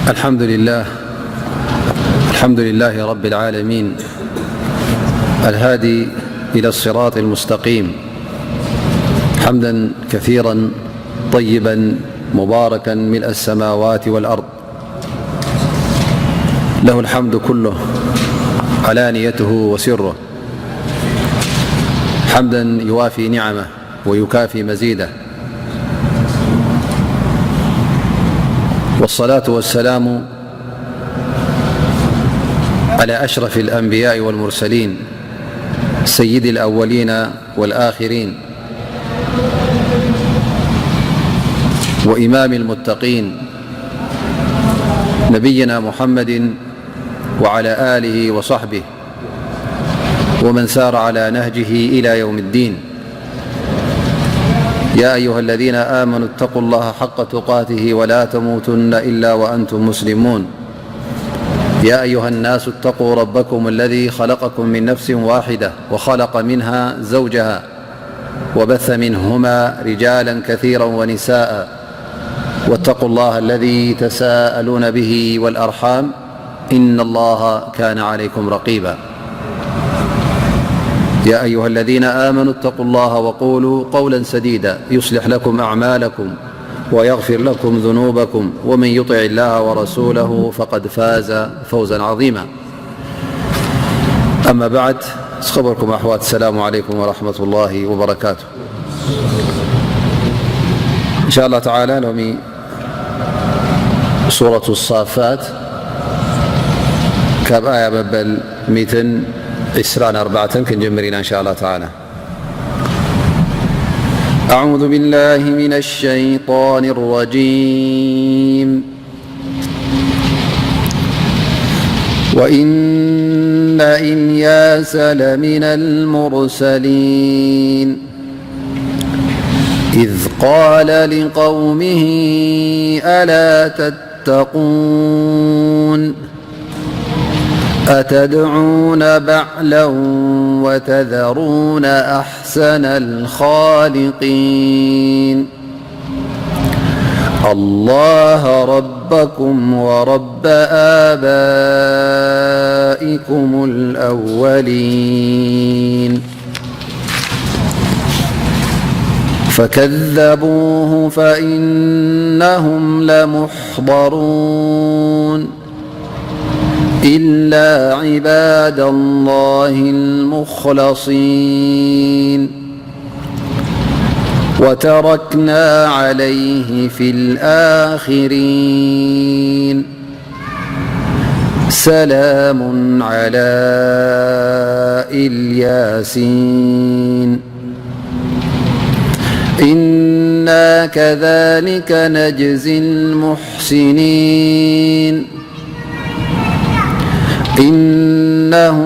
الحمد لله. الحمد لله رب العالمين، الهادي إلى الصراط المستقيم. حمدا كثيرا طيبا مباركا ملء السماوات والأرض، له الحمد كله علانيته وسره، حمدا يوافي نعمه ويكافي مزيده. والصلاة والسلام على أشرف الأنبياء والمرسلين، سيد الأولين والآخرين، وإمام المتقين، نبينا محمد وعلى آله وصحبه ومن سار على نهجه إلى يوم الدين. يا أيها الذين آمنوا اتقوا الله حق تقاته ولا تموتن إلا وأنتم مسلمون. يا أيها الناس اتقوا ربكم الذي خلقكم من نفس واحدة وخلق منها زوجها وبث منهما رجالا كثيرا ونساء، واتقوا الله الذي تساءلون به والأرحام، إن الله كان عليكم رقيبا. يا أيها الذين آمنوا اتقوا الله وقولوا قولا سديدا يصلح لكم أعمالكم ويغفر لكم ذنوبكم، ومن يطع الله ورسوله فقد فاز فوزا عظيما. أما بعد، ዝኸበርኩም ኣሕዋት፣ السلام عليكم ورحمة الله وبركاته. إن شاء الله تعالى ሎሚ ሱረቱ ሳፋት ካብ ኣያ መበል ሚእትን ዕስራን ኣርባዕተን ክንጅምር ኢና። إن شاء الله تعالى. أعوذ بالله من الشيطان الرجيم. وإن إلياس لمن المرسلين. إذ قال لقومه ألا تتقون. أتدعون بعلا وتذرون أحسن الخالقين. الله ربكم ورب آبائكم الأولين. فكذبوه فإنهم لمحضرون. إلا عباد الله المخلصين. وتركنا عليه في الآخرين. سلام على الياسين. إنا كذلك نجزي المحسنين. إنه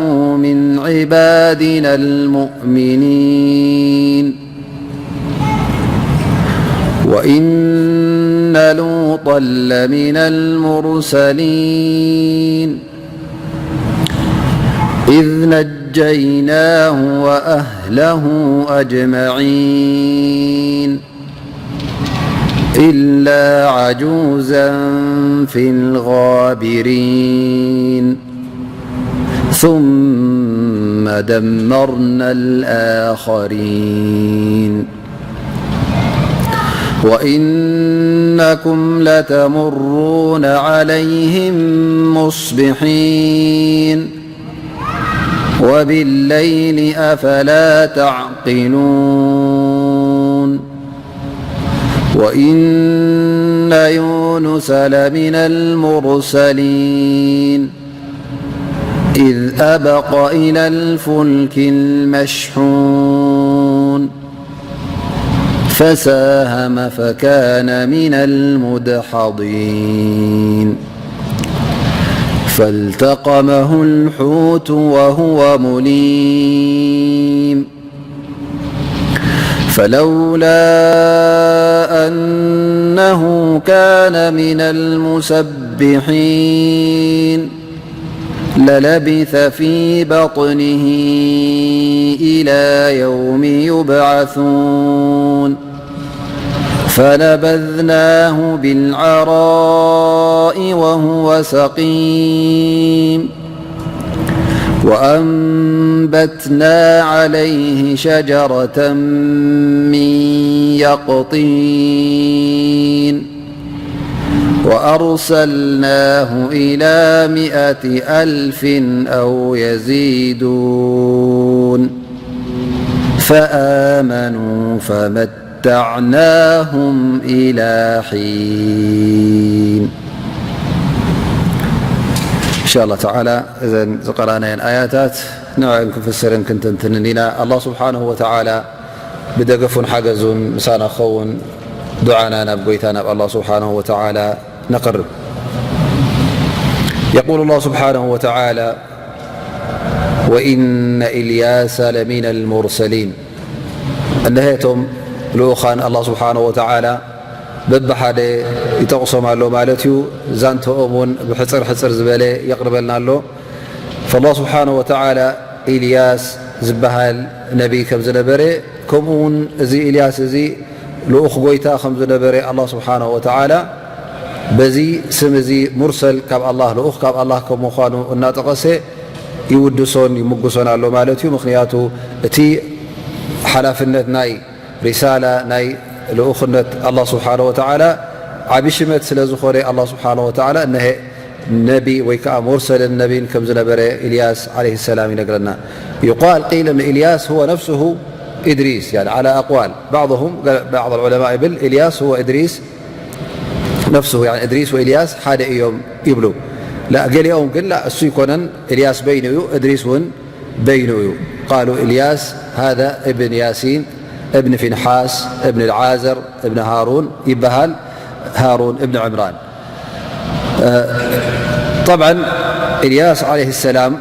من عبادنا المؤمنين. وإن لوطا لمن المرسلين. إذ نجيناه وأهله أجمعين. إلا عجوزا في الغابرين. ثم دمرنا الآخرين. وإنكم لتمرون عليهم مصبحين. وبالليل أفلا تعقلون. وإن يونس لمن المرسلين. إذ أبق إلى الفلك المشحون. فساهم فكان من المدحضين. فالتقمه الحوت وهو مليم. فلولا أنه كان من المسبحين للبث في بطنه إلى يوم يبعثون. فنبذناه بالعراء وهو سقيم. وأنبتنا عليه شجرة من يقطين. وأرسلناه إلى مائة ألف أو يزيدون. فآمنوا فمتعناهم إلى حين. إن شاء الله تعالى، እዘን ዝቀራናየን ኣያታት ንዕን ክፍስርን ክንትንትንን ኢና። ኣላህ ስብሓንሁ ወተዓላ ብደገፉን ሓገዙን ምሳና ክኸውን ዱዓና ናብ ጎይታ ናብ ኣላህ ስብሓንሁ ወተዓላ ነቕርብ። يقول الله سبحانه وتعالى: وإن إلياس لمن المرسلين. እነሄ እቶም ልኡኻን ኣላህ ስብሓንሁ ወተዓላ በብሓደ ይጠቕሶም ኣሎ ማለት እዩ። ዛንተኦም እውን ብሕፅር ሕፅር ዝበለ የቕርበልና ኣሎ። ፈላህ ስብሓንሁ ወተዓላ ኢልያስ ዝበሃል ነቢይ ከም ዝነበረ፣ ከምኡ እውን እዚ ኢልያስ እዚ ልኡኽ ጎይታ ከም ዝነበረ ኣላህ ስብሓንሁ ወተዓላ በዚ ስም እዚ ሙርሰል ካብ ኣላህ፣ ልኡኽ ካብ ኣላህ ከም ምዃኑ እናጠቐሰ ይውድሶን ይምጉሶን ኣሎ ማለት እዩ። ምኽንያቱ እቲ ሓላፍነት ናይ ሪሳላ ናይ ልኡኽነት ኣላህ ስብሓነ ወተዓላ ዓቢ ሽመት ስለ ዝኾነ ኣላህ ስብሓነ ወተዓላ እነሀ ነቢ ወይ ከዓ ሙርሰልን ነቢን ከም ዝነበረ ኢልያስ ዓለይሂ ሰላም ይነግረና። يقال قيل إن إلياس هو نفسه إدريس، يعني على أقوال. بعضهم، بعض العلماء يقول إلياس هو إدريس نفسه، يعني إدريس وإلياس ሓደ እዮም ይብሉ። لا، ገሊኦም ግን لا፣ እሱ ይኮነን፣ ኢልያስ በይኑ እዩ፣ እድሪስ እውን በይኑ እዩ። قالوا إلياس هذا ابن ياسين ابن فنحاس ابن العازر ابن هارون ይበሃል። ሃሩን እብን ዕምራን። طبعا ኢልያስ ዓለይሂ ሰላም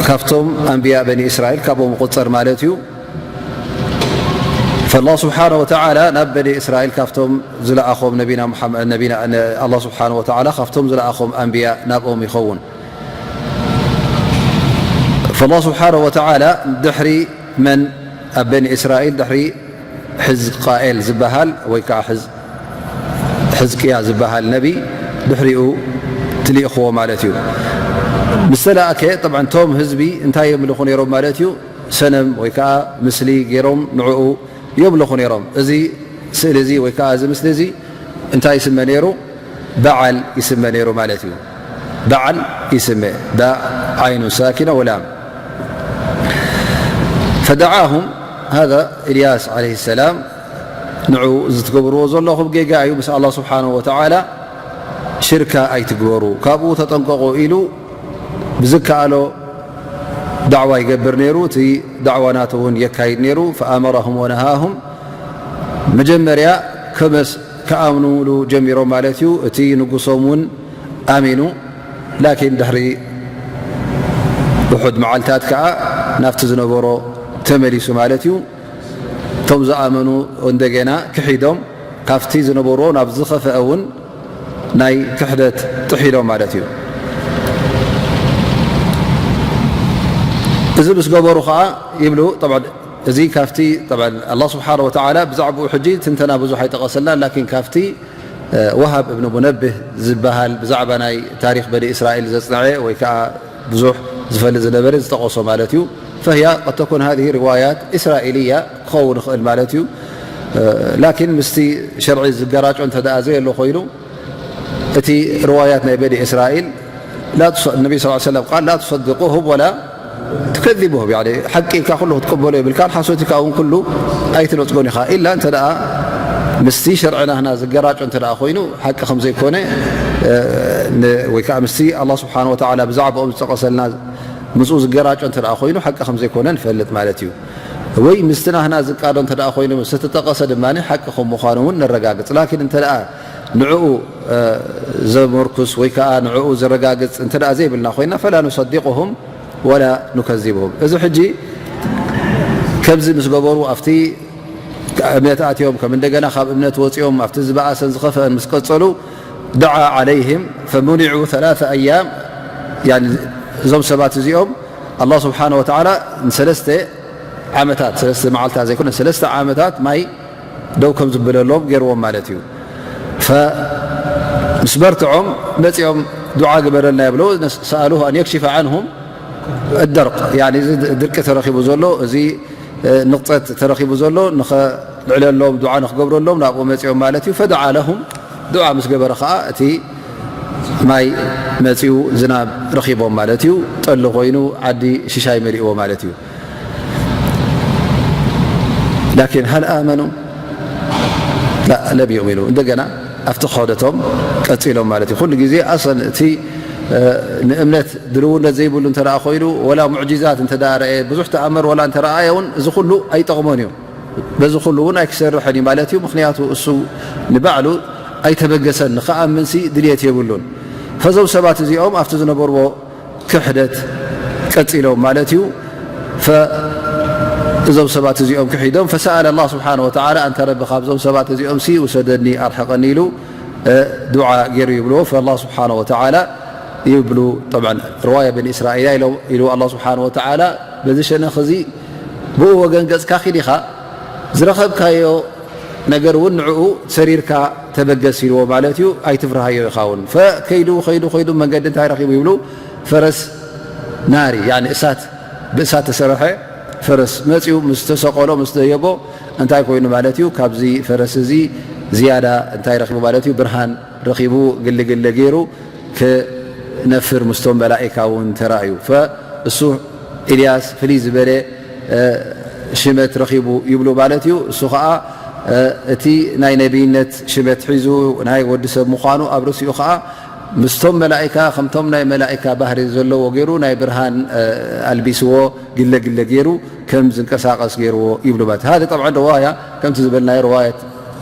ካብቶም ኣንብያ በኒ እስራኤል ካብኦም ይቁጸር ማለት እዩ። فالله سبحانه وتعالى ናብ በኒ እስራኤል ካብቶም ዝለኣኾም ነቢና ሙሓመድ፣ ነቢና፣ ኣላህ ስብሓነ ወተዓላ ካብቶም ዝለኣኾም ኣንብያ ናብኦም ይኸውን። فالله سبحانه وتعالى ድሕሪ መን ኣብ በኒ እስራኤል ድሕሪ ሕዝቃኤል ዝበሃል ወይ ከዓ ሕዝ-፣ ሕዝቅያ ዝበሃል ነቢ ድሕሪኡ ትልእኽዎ ማለት እዩ። ምስ ተላእከ፣ طبعا እቶም ህዝቢ እንታይ የምልኹ ነይሮም ማለት እዩ? ሰነም ወይ ከዓ ምስሊ ገይሮም ንዕኡ የምልኹ ነይሮም። እዚ ስእሊ እዚ ወይ ከዓ እዚ ምስሊ እዚ እንታይ ይስመ ነይሩ? በዓል ይስመ ነይሩ ማለት እዩ። በዓል ይስመ፣ ባእ ዓይኑ ሳኪና ወላም። فدعاهم هذا إلياس عليه السلام، ንዑ እዚ ትገብርዎ ዘለኹም ጌጋ እዩ፣ ምስ ኣላህ ስብሓንሁ ወተዓላ ሽርካ ኣይትግበሩ፣ ካብኡ ተጠንቀቑ ኢሉ ብዝከኣሎ ዳዕዋ ይገብር ነይሩ። እቲ ዳዕዋ ናቱ እውን የካይድ ነይሩ። فأمرهم ونهاهم። መጀመርያ ከመስ-፣ ክኣምኑሉ ጀሚሮም ማለት እዩ። እቲ ንጉሶም እውን ኣሚኑ። ላኪን ድሕሪ ውሑድ መዓልታት ከዓ ናብቲ ዝነበሮ ተመሊሱ ማለት እዩ። እቶም ዝኣመኑ እንደገና ክሒዶም፣ ካብቲ ዝነበርዎ ናብ ዝኸፍአ እውን ናይ ክሕደት ጥሒሎም ማለት እዩ። እዚ ምስ ገበሩ ከዓ ይብሉ፣ طبعا እዚ ካብቲ، طبعا ኣላህ ስብሓነ ወተዓላ ብዛዕባኡ ሕጂ ትንተና ብዙሕ ኣይጠቐሰልናን፣ ላኪን ካብቲ፣ እ፣ ወሃብ እብን ሙነብህ ዝበሃል ብዛዕባ ናይ ታሪኽ በኒ እስራኤል ዘጽንዐ ወይ ከዓ ብዙሕ ዝፈልጥ ዝነበረ ዝጠቐሶ ማለት እዩ። فهي قد تكون هذه روايات إسرائيلية ክኸውን ይኽእል ማለት እዩ። እ፣ ላኪን ምስቲ ሸርዒ ዝገራጮ እንተ ደኣ ዘየሎ ኮይኑ፣ እቲ ርዋያት ናይ በኒ እስራኤል لا تص-، النبي صلى الله عليه وسلم قال: لا تصدقوهم ولا تكذبوهم، يعني ሓቂ ኢልካ ኩሉ ክትቅበሎ የብልካን፣ ሓሶት ኢልካ እውን ኩሉ ኣይትነጽጎን ኢኻ። ኢላ እንተ ደኣ ምስቲ ሸርዒ ናህና ዝገራጮ እንተ ደኣ ኮይኑ፣ ሓቂ ከም ዘይኮነ፣ እ፣ ን-፣ ወይ ከዓ ምስቲ ኣላህ ስብሓነ ወተዓላ ብዛዕባኦም ዝጠቐሰልና ምስኡ ዝገራጮ እንተ ደኣ ኮይኑ፣ ሓቂ ከም ዘይኮነ ንፈልጥ ማለት እዩ። ወይ ምስቲ ናህና ዝቃዶ እንተ ደኣ ኮይኑ፣ ምስ እተጠቐሰ ድማ ሓቂ ከም ምዃኑ እውን ነረጋግጽ። ላኪን እንተ ደኣ ንዕኡ፣ እ፣ ዘመርኩስ ወይ ከዓ ንዕኡ ዘረጋግጽ እንተ ደኣ ዘይብልና ኮይና፣ فلا نصدقهم ولا نكذبهم። እዚ ሕጂ ከምዚ ምስ ገበሩ፣ ኣብቲ እምነት ኣትዮም፣ ከም እንደገና ካብ እምነት ወጺኦም፣ ኣብቲ ዝበኣሰን ዝኸፍአን ምስ ቀጸሉ፣ دعا عليهم فمنعوا ثلاثة أيام، يعني እዞም ሰባት እዚኦም ኣላህ ስብሓነ ወተዓላ ንሰለስተ ዓመታት፣ ሰለስተ መዓልታት ዘይኮነ፣ ሰለስተ ዓመታት ማይ ደው ከም ዝብለሎም ገይርዎም ማለት እዩ። ፈ-፣ ምስ በርትዖም መፂኦም ዱዓ ግበረልና ይብሎ። ሰኣሉሁ ኣን የክሽፈ ዓንሁም ደርቅ፣ ያኒ እዚ ድርቂ ተረኺቡ ዘሎ፣ እዚ ንቕፀት ተረኺቡ ዘሎ ንኸልዕለሎም፣ ዱዓ ንክገብረሎም ናብኡ መፂኦም ማለት እዩ። ፈደዓ ለሁም፣ ዱዓ ምስ ገበረ ከዓ እቲ ማይ መፂኡ፣ ዝናብ ረኺቦም ማለት እዩ። ጠሊ ኮይኑ ዓዲ ሽሻይ መሊእዎ ማለት እዩ። ላኪን ሃል ኣመኑ ላ ለም ዩእሚኑ፣ እንደገና ኣብቲ ክሕደቶም ቀፂሎም ማለት እዩ። ኩሉ ግዜ ኣሰን እቲ ንእምነት ድልውነት ዘይብሉ እንተ ኮይኑ፣ ወላ ሙዕጂዛት እንተ ረኣየ፣ ብዙሕ ተኣምር ወላ እንተ ረኣየ እውን እዚ ኩሉ ኣይጠቕሞን እዩ። በዚ ኩሉ እውን ኣይክሰርሕን እዩ ማለት እዩ። ምክንያቱ እሱ ንባዕሉ ኣይተበገሰን፣ ንክኣምንሲ ድልየት የብሉን። ፈዞም ሰባት እዚኦም ኣብቲ ዝነበርዎ ክሕደት ቀፂሎም ማለት እዩ። ፈ-፣ እዞም ሰባት እዚኦም ክሒዶም፣ ፈሰኣለ ኣላህ ስብሓነ ወተዓላ፣ ኣንታ ረቢ ካብዞም ሰባት እዚኦም ሲ ውሰደኒ ኣርሕቐኒ ኢሉ እ፣ ዱዓ ገይሩ ይብልዎ። ፈኣላህ ስብሓነ ወተዓላ ይብሉ፣ ጠብዓን ርዋያ በኒ እስራኤል ኢሎም ኢሉ ኣላህ ስብሓነ ወተዓላ፣ በዚ ሸነኽ እዚ ብኡ ወገን ገፅካ ኪድ ኢኻ፣ ዝረኸብካዮ ነገር እውን ንዕኡ ሰሪርካ ተበገስ ኢልዎ ማለት እዩ። ኣይትፍርሃዮ ኢኻ እውን። ፈከይዱ ከይዱ ከይዱ መንገዲ እንታይ ረኺቡ ይብሉ፣ ፈረስ ናሪ፣ ያኒ እሳት፣ ብእሳት ተሰርሐ ፈረስ መፂኡ ምስ ተሰቀሎ ምስ ደየቦ እንታይ ኮይኑ ማለት እዩ፣ ካብዚ ፈረስ እዚ ዝያዳ እንታይ ረኺቡ ማለት እዩ፣ ብርሃን ረኺቡ ግልግለ ገይሩ ክነፍር ምስቶም መላኢካ እውን ተራእዩ። ፈእሱ ኢልያስ ፍልይ ዝበለ ሽመት ረኺቡ ይብሉ ማለት እዩ። እሱ ኸዓ እቲ ናይ ነቢይነት ሽመት ሒዙ ናይ ወዲ ሰብ ምዃኑ ኣብ ርእሲኡ ኸዓ ምስቶም መላኢካ ከምቶም ናይ መላኢካ ባህሪ ዘለዎ ገይሩ ናይ ብርሃን ኣልቢስዎ ግለ ግለ ገይሩ ከም ዝንቀሳቐስ ገይርዎ ይብሉ ማለት። هذا طبعا رواية ከምቲ ዝበልናዮ رواية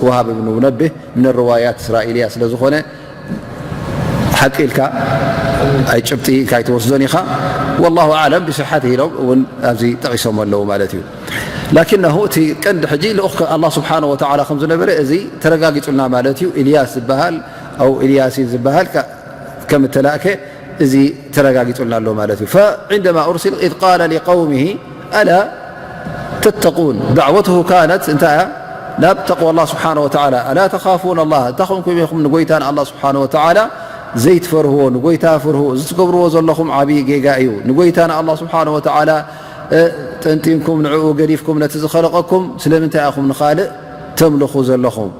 وهب بن منبه من الروايات الإسرائيلية ስለ ዝኾነ ሓቂ ኢልካ ኣይ ጭብጢ ኢልካ ኣይትወስዶን ኢኻ። والله أعلم بصحته ኢሎም እውን ኣብዚ ጠቒሶም ኣለዉ ማለት እዩ። لكنه እቲ ቀንዲ ሕጂ ልኡኽ ኣላህ ስብሓነ ወተዓላ ከም ዝነበረ እዚ ተረጋጊጹልና ማለት እዩ። ኢልያስ ዝበሃል ኣው ኢልያሲ ዝበሃል ከም እተላእከ እዚ ተረጋጊጹልና ኣሎ ማለት እዩ። فعندما أرسل إذ قال لقومه ألا تتقون دعوته كانت እንታይ እያ ናብ ተቕዋ ኣላህ ስብሓነ ወተዓላ። ألا تخافون الله እንታይ ኮንኩም ኢኹም ንጎይታ ንኣላህ ስብሓነ ወተዓላ ዘይትፈርህዎ? ንጎይታ ፍርሁ። እዚ ትገብርዎ ዘለኹም ዓብዪ ጌጋ እዩ። ንጎይታ ንኣላህ ስብሓነ ወተዓላ ጠንጢንኩም ንዕኡ ገዲፍኩም ነቲ ዝኸለቐኩም ስለምንታይ ኢኹም ንኻልእ ተምልኹ ዘለኹም?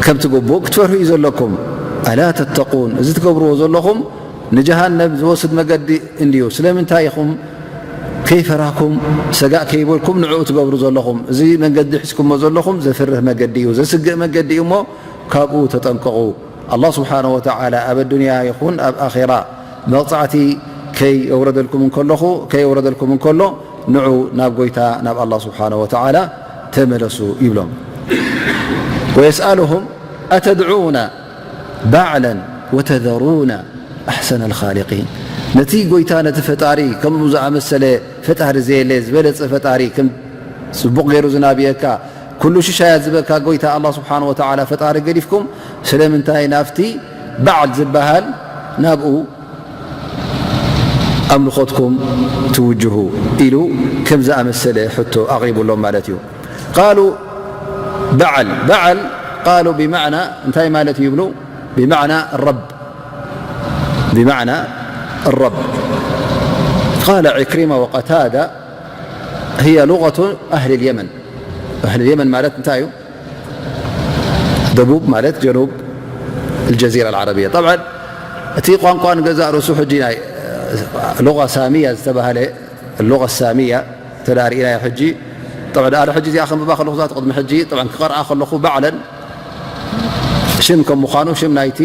ከምቲ ግቡእ ክትፈርሁ እዩ ዘለኩም። ألا تتقون እዚ ትገብርዎ ዘለኹም ንጀሃነም ዝወስድ መገዲ እንድዩ። ስለምንታይ ኢኹም ከይፈራህኩም ሰጋእ ከይበልኩም ንዕኡ ትገብሩ ዘለኹም? እዚ መንገዲ ሒዝኩሞ ዘለኹም ዘፍርህ መገዲ እዩ፣ ዘስግእ መገዲ እዩ እሞ ካብኡ ተጠንቀቑ። ኣላህ ስብሓነ ወተዓላ ኣብ ኣዱንያ ይኹን ኣብ ኣኼራ መቕጻዕቲ ከየውረደልኩም እንከለኹ፣ ከየውረደልኩም እንከሎ ንዑ ናብ ጎይታ ናብ ኣላህ ስብሓነ ወተዓላ ተመለሱ ይብሎም። ويسألهم أتدعون بعلا وتذرون أحسن الخالقين ነቲ ጎይታ ነቲ ፈጣሪ ከምኡ ዝኣመሰለ ፈጣሪ ዘየለ ዝበለጸ ፈጣሪ ከም ጽቡቕ ገይሩ ዝናብየካ ኩሉ ሽሻያት ዝበካ ጎይታ ኣላህ ስብሓነ ወተዓላ ፈጣሪ ገዲፍኩም ስለምንታይ ናብቲ በዓል ዝበሃል ናብኡ ኣምልኾትኩም ትውጅሁ ኢሉ ከም ዝኣመሰለ ሕቶ ኣቕሪቡሎም ማለት እዩ። ቃሉ በዓል በዓል ቃሉ ብማዕና እንታይ ማለት እዩ ይብሉ? ብማዕና ረብ ብማዕና ረብ ቃለ ዕክሪማ ወቀታዳ هي لغة أهل اليمن أهل اليمن ማለት እንታይ እዩ? ደቡብ ማለት ጀኑብ الجزيرة العربية طبعا እቲ ቋንቋ ንገዛእ ርእሱ ሕጂ ናይ ሉغة ሳሚያ ዝተባህለ ሉغة ሳሚያ እንተ ደኣ ርኢናዮ ሕጂ طبعا ኣነ ሕጂ እዚኣ ከንብባ ከለኹ እዛ ቅድሚ ሕጂ طبعا ክቐርኣ ከለኹ ባዕለን ሽም ከም ምዃኑ ሽም ናይቲ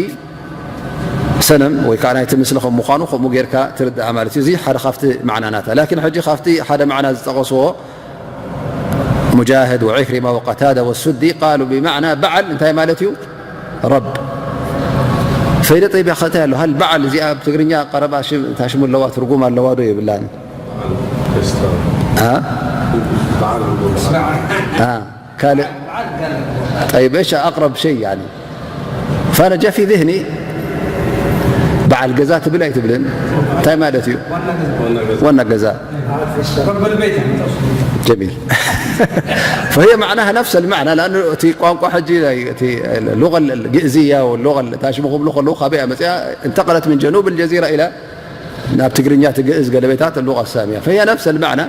ሰነም ወይ ከዓ ናይቲ ምስሊ ከም ምዃኑ ከምኡ ጌርካ ትርዳኣ ማለት እዩ። እዚ ሓደ ካብቲ ማዕናናታ ላኪን ሕጂ ካብቲ ሓደ ማዕና ዝጠቐስዎ ሙጃህድ ወዕክሪማ ወቀታዳ ወሱዲ ቃሉ ብማዕና በዓል እንታይ ማለት እዩ? ረብ ፈይደ ጠይብ ያኸ እንታይ ኣሎ ሃል በዓል እዚኣ ኣብ ትግርኛ ቀረባ ሽም እታ ሽሙ ኣለዋ ትርጉም ኣለዋ ዶ የብላን? ካልእ ጠይብ እሺ ኣቅረብ ሸይ ያኒ فأنا جاء في ذهني በዓል ገዛ ትብል ኣይትብልን እንታይ ማለት እዩ? ዋና ገዛ رب البيت يعني تقصد. جميل. فهي معناها نفس المعنى، لأنه እቲ ቋንቋ ሕጂ ናይ እቲ اللغة الجئزية واللغة ታሽሙ ክብሉ ከለዉ ካበይ መፅያ انتقلت من جنوب الجزيرة إلى ናብ ትግርኛ እቲ ግእዝ ገለቤታት اللغة السامية فهي نفس المعنى.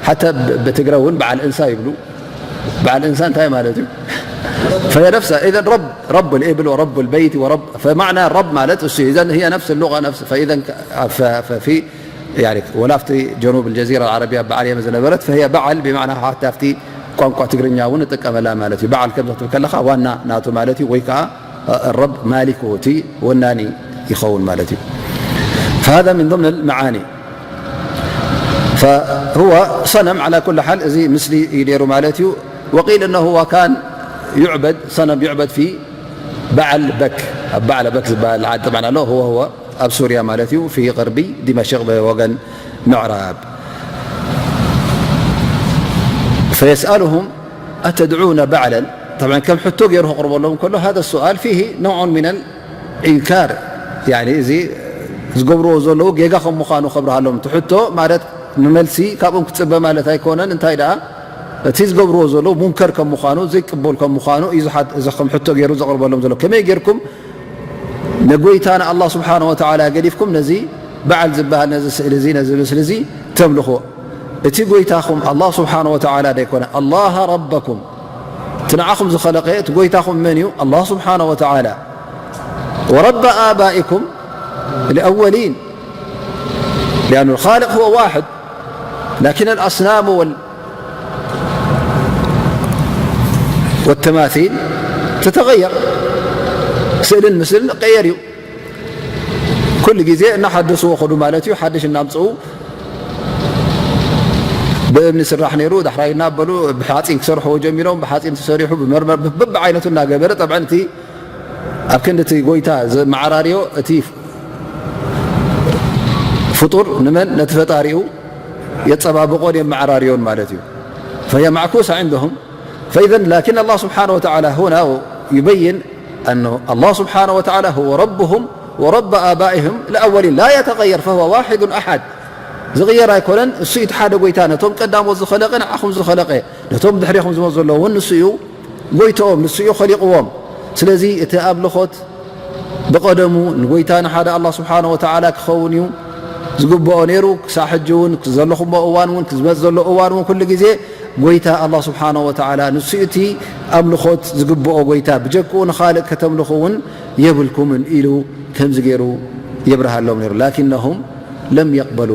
حتى ብትግረ እውን በዓል እንሳ ይብሉ። በዓል እንሳ እንታይ ማለት እዩ? فهي نفسها. إذا رب، رب الإبل ورب البيت ورب، فمعنى رب ማለት እሱ እዩ. إذا هي نفس اللغة نفس، فإذا ك- ف- ففي يعني ولا ኣብቲ جنوب الجزيرة العربية በዓል የመን ዝነበረት فهي በዓል ብማዕና ሓታ ኣብቲ ቋንቋ ትግርኛ እውን ንጥቀመላ ማለት እዩ። በዓል ከም ክትብል ከለኻ ዋና ናቱ ማለት እዩ ወይ ከዓ ረብ ማሊኩ እቲ ወናኒ ይኸውን ማለት እዩ። فهذا من ضمن المعاني. فهو صنم على كل حال እዚ ምስሊ እዩ ነይሩ ማለት እዩ። وقيل أنه هو كان يعبد صنم يعبد في بعل بك ኣብ بعل بك ዝበሃል ዓዲ ጥማን ኣሎ هو هو ኣብ ሱርያ ማለት እዩ في غرب دمشق ብወገን ምዕራብ فيسألهم أتدعون بعلا طبعا ከም ሕቶ ገይሩ ክቕርበሎም ከሎ هذا السؤال فيه نوع من الإنكار يعني እዚ ዝገብርዎ ዘለዉ ጌጋ ከም ምዃኑ ከብርሃሎም እቲ ሕቶ ማለት ንመልሲ ካብኦም ክትፅበ ማለት ኣይኮነን እንታይ ደኣ እቲ ዝገብርዎ ዘለዉ ሙንከር ከም ምዃኑ ዘይቅበል ከም ምዃኑ እዩ ዝሓት- እዚ ከም ሕቶ ገይሩ ዘቕርበሎም ዘሎ ከመይ ጌርኩም ንጎይታ ንኣላህ ስብሓነ ወተዓላ ገዲፍኩም ነዚ በዓል ዝበሃል ነዚ ስእሊ እዚ ነዚ ምስሊ እዚ ተምልኽዎ እቲ ጎይታኹም ኣላህ ስብሓነ ወተዓላ ደይኮነ ኣላህ ረበኩም እቲ ንዓኹም ዝኸለቀ እቲ ጎይታኹም መን እዩ ኣላህ ስብሓነ ወተዓላ ወረበ ኣባኢኩም ልኣወሊን لأن الخالق هو واحد لكن الأصنام وال والتماثيل تتغير ስእልን ምስልን ቀየር እዩ ኩሉ ግዜ እናሓደስዎ ከዱ ማለት እዩ ሓድሽ እናምፅኡ ብእምኒ ስራሕ ነይሩ ዳሕራይ እናበሉ ብሓፂን ክሰርሕዎ ጀሚሮም ብሓፂን ተሰሪሑ ብመርመር ብብዓይነቱ እናገበረ ጠብዐን እቲ ኣብ ክንዲ እቲ ጎይታ ዘመዓራርዮ እቲ ፍጡር ንመን ነቲ ፈጣሪኡ የፀባብቆን የመዓራርዮን ማለት እዩ فهي معكوسة عندهم فإذا لكن الله سبحانه وتعالى هنا يبين أنه الله سبحانه وتعالى هو ربهم ورب آبائهم الأولين لا يتغير فهو واحد أحد ዝቕየር ኣይኮነን እሱ እቲ ሓደ ጎይታ ነቶም ቀዳሞት ዝኸለቀ ንዓኹም ዝኸለቀ ነቶም ድሕሬኹም ዝመፁ ዘለዉ እውን ንሱ እዩ ጎይትኦም ንሱ እዩ ኸሊቕዎም ስለዚ እቲ ኣብልኾት ብቐደሙ ንጎይታ ንሓደ ኣላህ ስብሓነ ወተዓላ ክኸውን እዩ ዝግብኦ ነይሩ ክሳብ ሕጂ እውን ዘለኹሞ እዋን እውን ክዝመፅ ዘሎ እዋን እውን ኩሉ ግዜ ጎይታ ኣላህ ስብሓነ ወተዓላ ንሱ እቲ ኣምልኾት ዝግብኦ ጎይታ ብጀክኡ ንኻልእ ከተምልኹ እውን የብልኩምን ኢሉ ከምዚ ገይሩ የብርሃሎም ነይሩ ላኪነሁም ለም የቅበሉ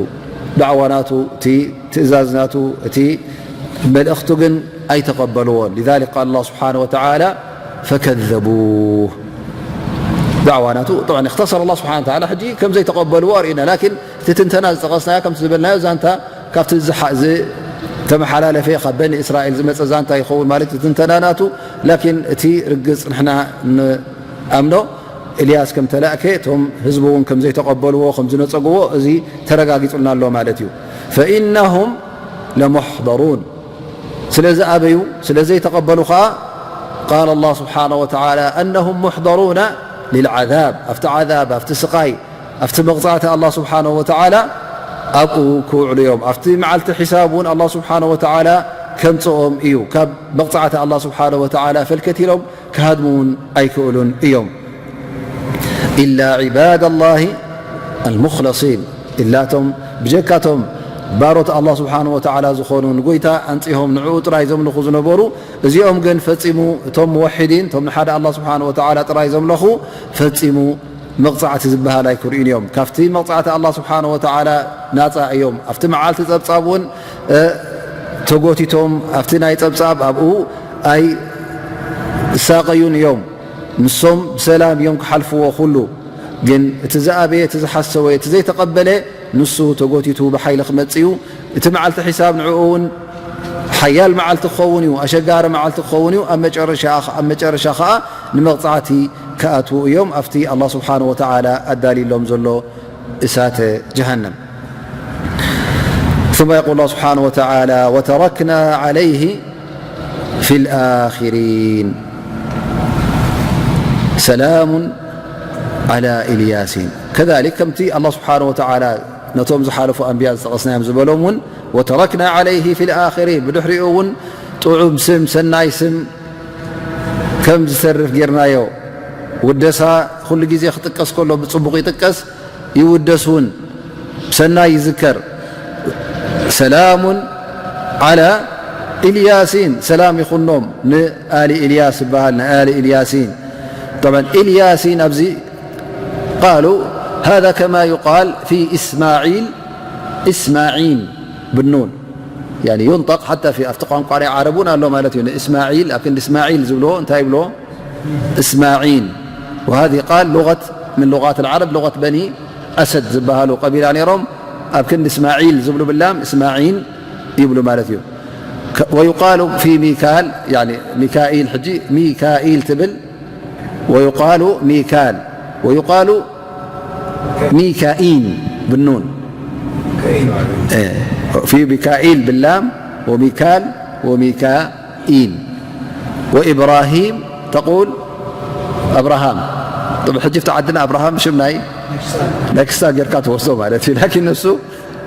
ዳዕዋ ናቱ እቲ ትእዛዝ ናቱ እቲ መልእኽቱ ግን ኣይተቐበልዎን لذلك قال الله سبحانه وتعالى فكذبوه ዳዕዋ ናቱ طبعا اختصر الله سبحانه وتعالى ሕጂ ከም ዘይተቐበልዎ ኣርእዩና ላኪን እቲ ትንተና ዝጠቐስናዮ ከምቲ ዝበልናዮ ዛንታ ካብቲ ዝተመሓላለፈ ካብ በኒ እስራኤል ዝመፀ ዛንታ ይኸውን ማለት እዩ ትንተና ናቱ ላኪን እቲ ርግፅ ንሕና ንኣምኖ ኢልያስ ከም ተላእከ እቶም ህዝቢ እውን ከም ዘይተቐበልዎ ከም ዝነፀግዎ እዚ ተረጋጊፁልና ኣሎ ማለት እዩ ፈኢነሁም ለሙሕደሩን ስለ ዝኣበዩ ስለ ዘይተቐበሉ ከዓ ቃል ኣላህ ስብሓነ ወተዓላ ኣነሁም ሙሕደሩና ልልዓዛብ ኣብቲ ዓዛብ ኣብቲ ስቓይ ኣብቲ መቕፃዕቲ ኣላህ ስብሓነ ወተዓላ ኣብኡ ክውዕሉ እዮም ኣብቲ መዓልቲ ሒሳብ እውን ኣላህ ስብሓነ ወተዓላ ከምፅኦም እዩ ካብ መቕፃዕቲ ኣላህ ስብሓነ ወተዓላ ፈልከት ኢሎም ክሃድሙ እውን ኣይክእሉን እዮም إلا عباد الله المخلصين إلا ቶም ብጀካቶም ባሮት ኣላህ ስብሓን ወተዓላ ዝኾኑ ንጎይታ ኣንፂሆም ንዕኡ ጥራይ ዘምልኹ ዝነበሩ እዚኦም ግን ፈፂሙ እቶም ሙወሒዲን እቶም ንሓደ ኣላህ ስብሓን ወተዓላ ጥራይ ዘምለኹ ፈፂሙ መቕፃዕቲ ዝበሃል ኣይክርእዩን እዮም ካብቲ መቕፃዕቲ ኣላህ ስብሓን ወተዓላ ናፃ እዮም ኣብቲ መዓልቲ ፀብፃብ እውን ተጎቲቶም ኣብቲ ናይ ፀብፃብ ኣብኡ ኣይ ዝሳቐዩን እዮም ንሶም ብሰላም እዮም ክሓልፍዎ ኩሉ ግን እቲ ዝኣበየ እቲ ዝሓሰወ እቲ ዘይተቐበለ ንሱ ተጎቲቱ ብሓይሊ ክመፅእ እዩ እቲ መዓልቲ ሒሳብ ንዕኡ እውን ሓያል መዓልቲ ክኸውን እዩ ኣሸጋሪ መዓልቲ ክኸውን እዩ ኣብ መጨረሻ ኣብ መጨረሻ ከዓ ንመቕፃዕቲ ክኣትዉ እዮም ኣብቲ ኣላ ስብሓን ወተዓላ ኣዳልሎም ዘሎ እሳተ ጀሃነም ثم يقول الله سبحانه وتعالى وتركنا عليه في الآخرين سلام على الياسين كذلك ከምቲ ኣላ ስብሓን ወተዓላ ነቶም ዝሓለፉ ኣንብያ ዝጠቐስናዮም ዝበሎም እውን፣ "ወተረክና ዓለይሂ ፊል ኣኺሪን"፣ ብድሕሪኡ እውን ጥዑም ስም፣ ሰናይ ስም ከም ዝተርፍ ጌርናዮ። ውደሳ ኩሉ ግዜ ክጥቀስ ከሎ ብጽቡቕ ይጥቀስ፣ ይውደስ እውን፣ ብሰናይ ይዝከር። ሰላሙን ዓላ ኢልያሲን፣ ሰላም ይኹኖም ንኣሊ ኢልያስ ዝበሃል፣ ንኣሊ ኢልያሲን። ጠብዓን ኢልያሲን ኣብዚ ቃሉ፣ ሃዛ ከማ ዩቃል ፊ ኢስማዒል፣ ኢስማዒን ብኑን። ያኒ ዩንጠቕ ሓታ ፊ፣ ኣብቲ ቋንቋ ናይ ዓረብ እውን ኣሎ ማለት እዩ። ንእስማዒል፣ ኣብ ክንዲ እስማዒል ዝብልዎ እንታይ ይብልዎ? እስማዒን። ወሃዚ ቃል ሉገት ምን ሉጋት ልዓረብ፣ ሉገት በኒ ኣሰድ ዝበሃሉ ቀቢላ ነይሮም። ኣብ ክንዲ እስማዒል ዝብሉ ብላም እስማዒን ይብሉ ማለት እዩ። ከ-፣ ወዩቃሉ ፊ ሚካል፣ ያኒ ሚካኢል፣ ሕጂ ሚካኢል ትብል፣ ወዩቃሉ ሚካል፣ ወዩቃሉ ሚካኢን ብኑን። እ፣ ፊ ሚካኢል ብላም፣ ወሚካል፣ ወሚካኢን። ወኢብራሂም ተቁል ኣብርሃም። ጥብ ሕጂ ፍቲ ዓድና ኣብርሃም ሽም ናይ፣ ናይ ክስታን ጌርካ ትወስዶ ማለት እዩ። ላኪን ንሱ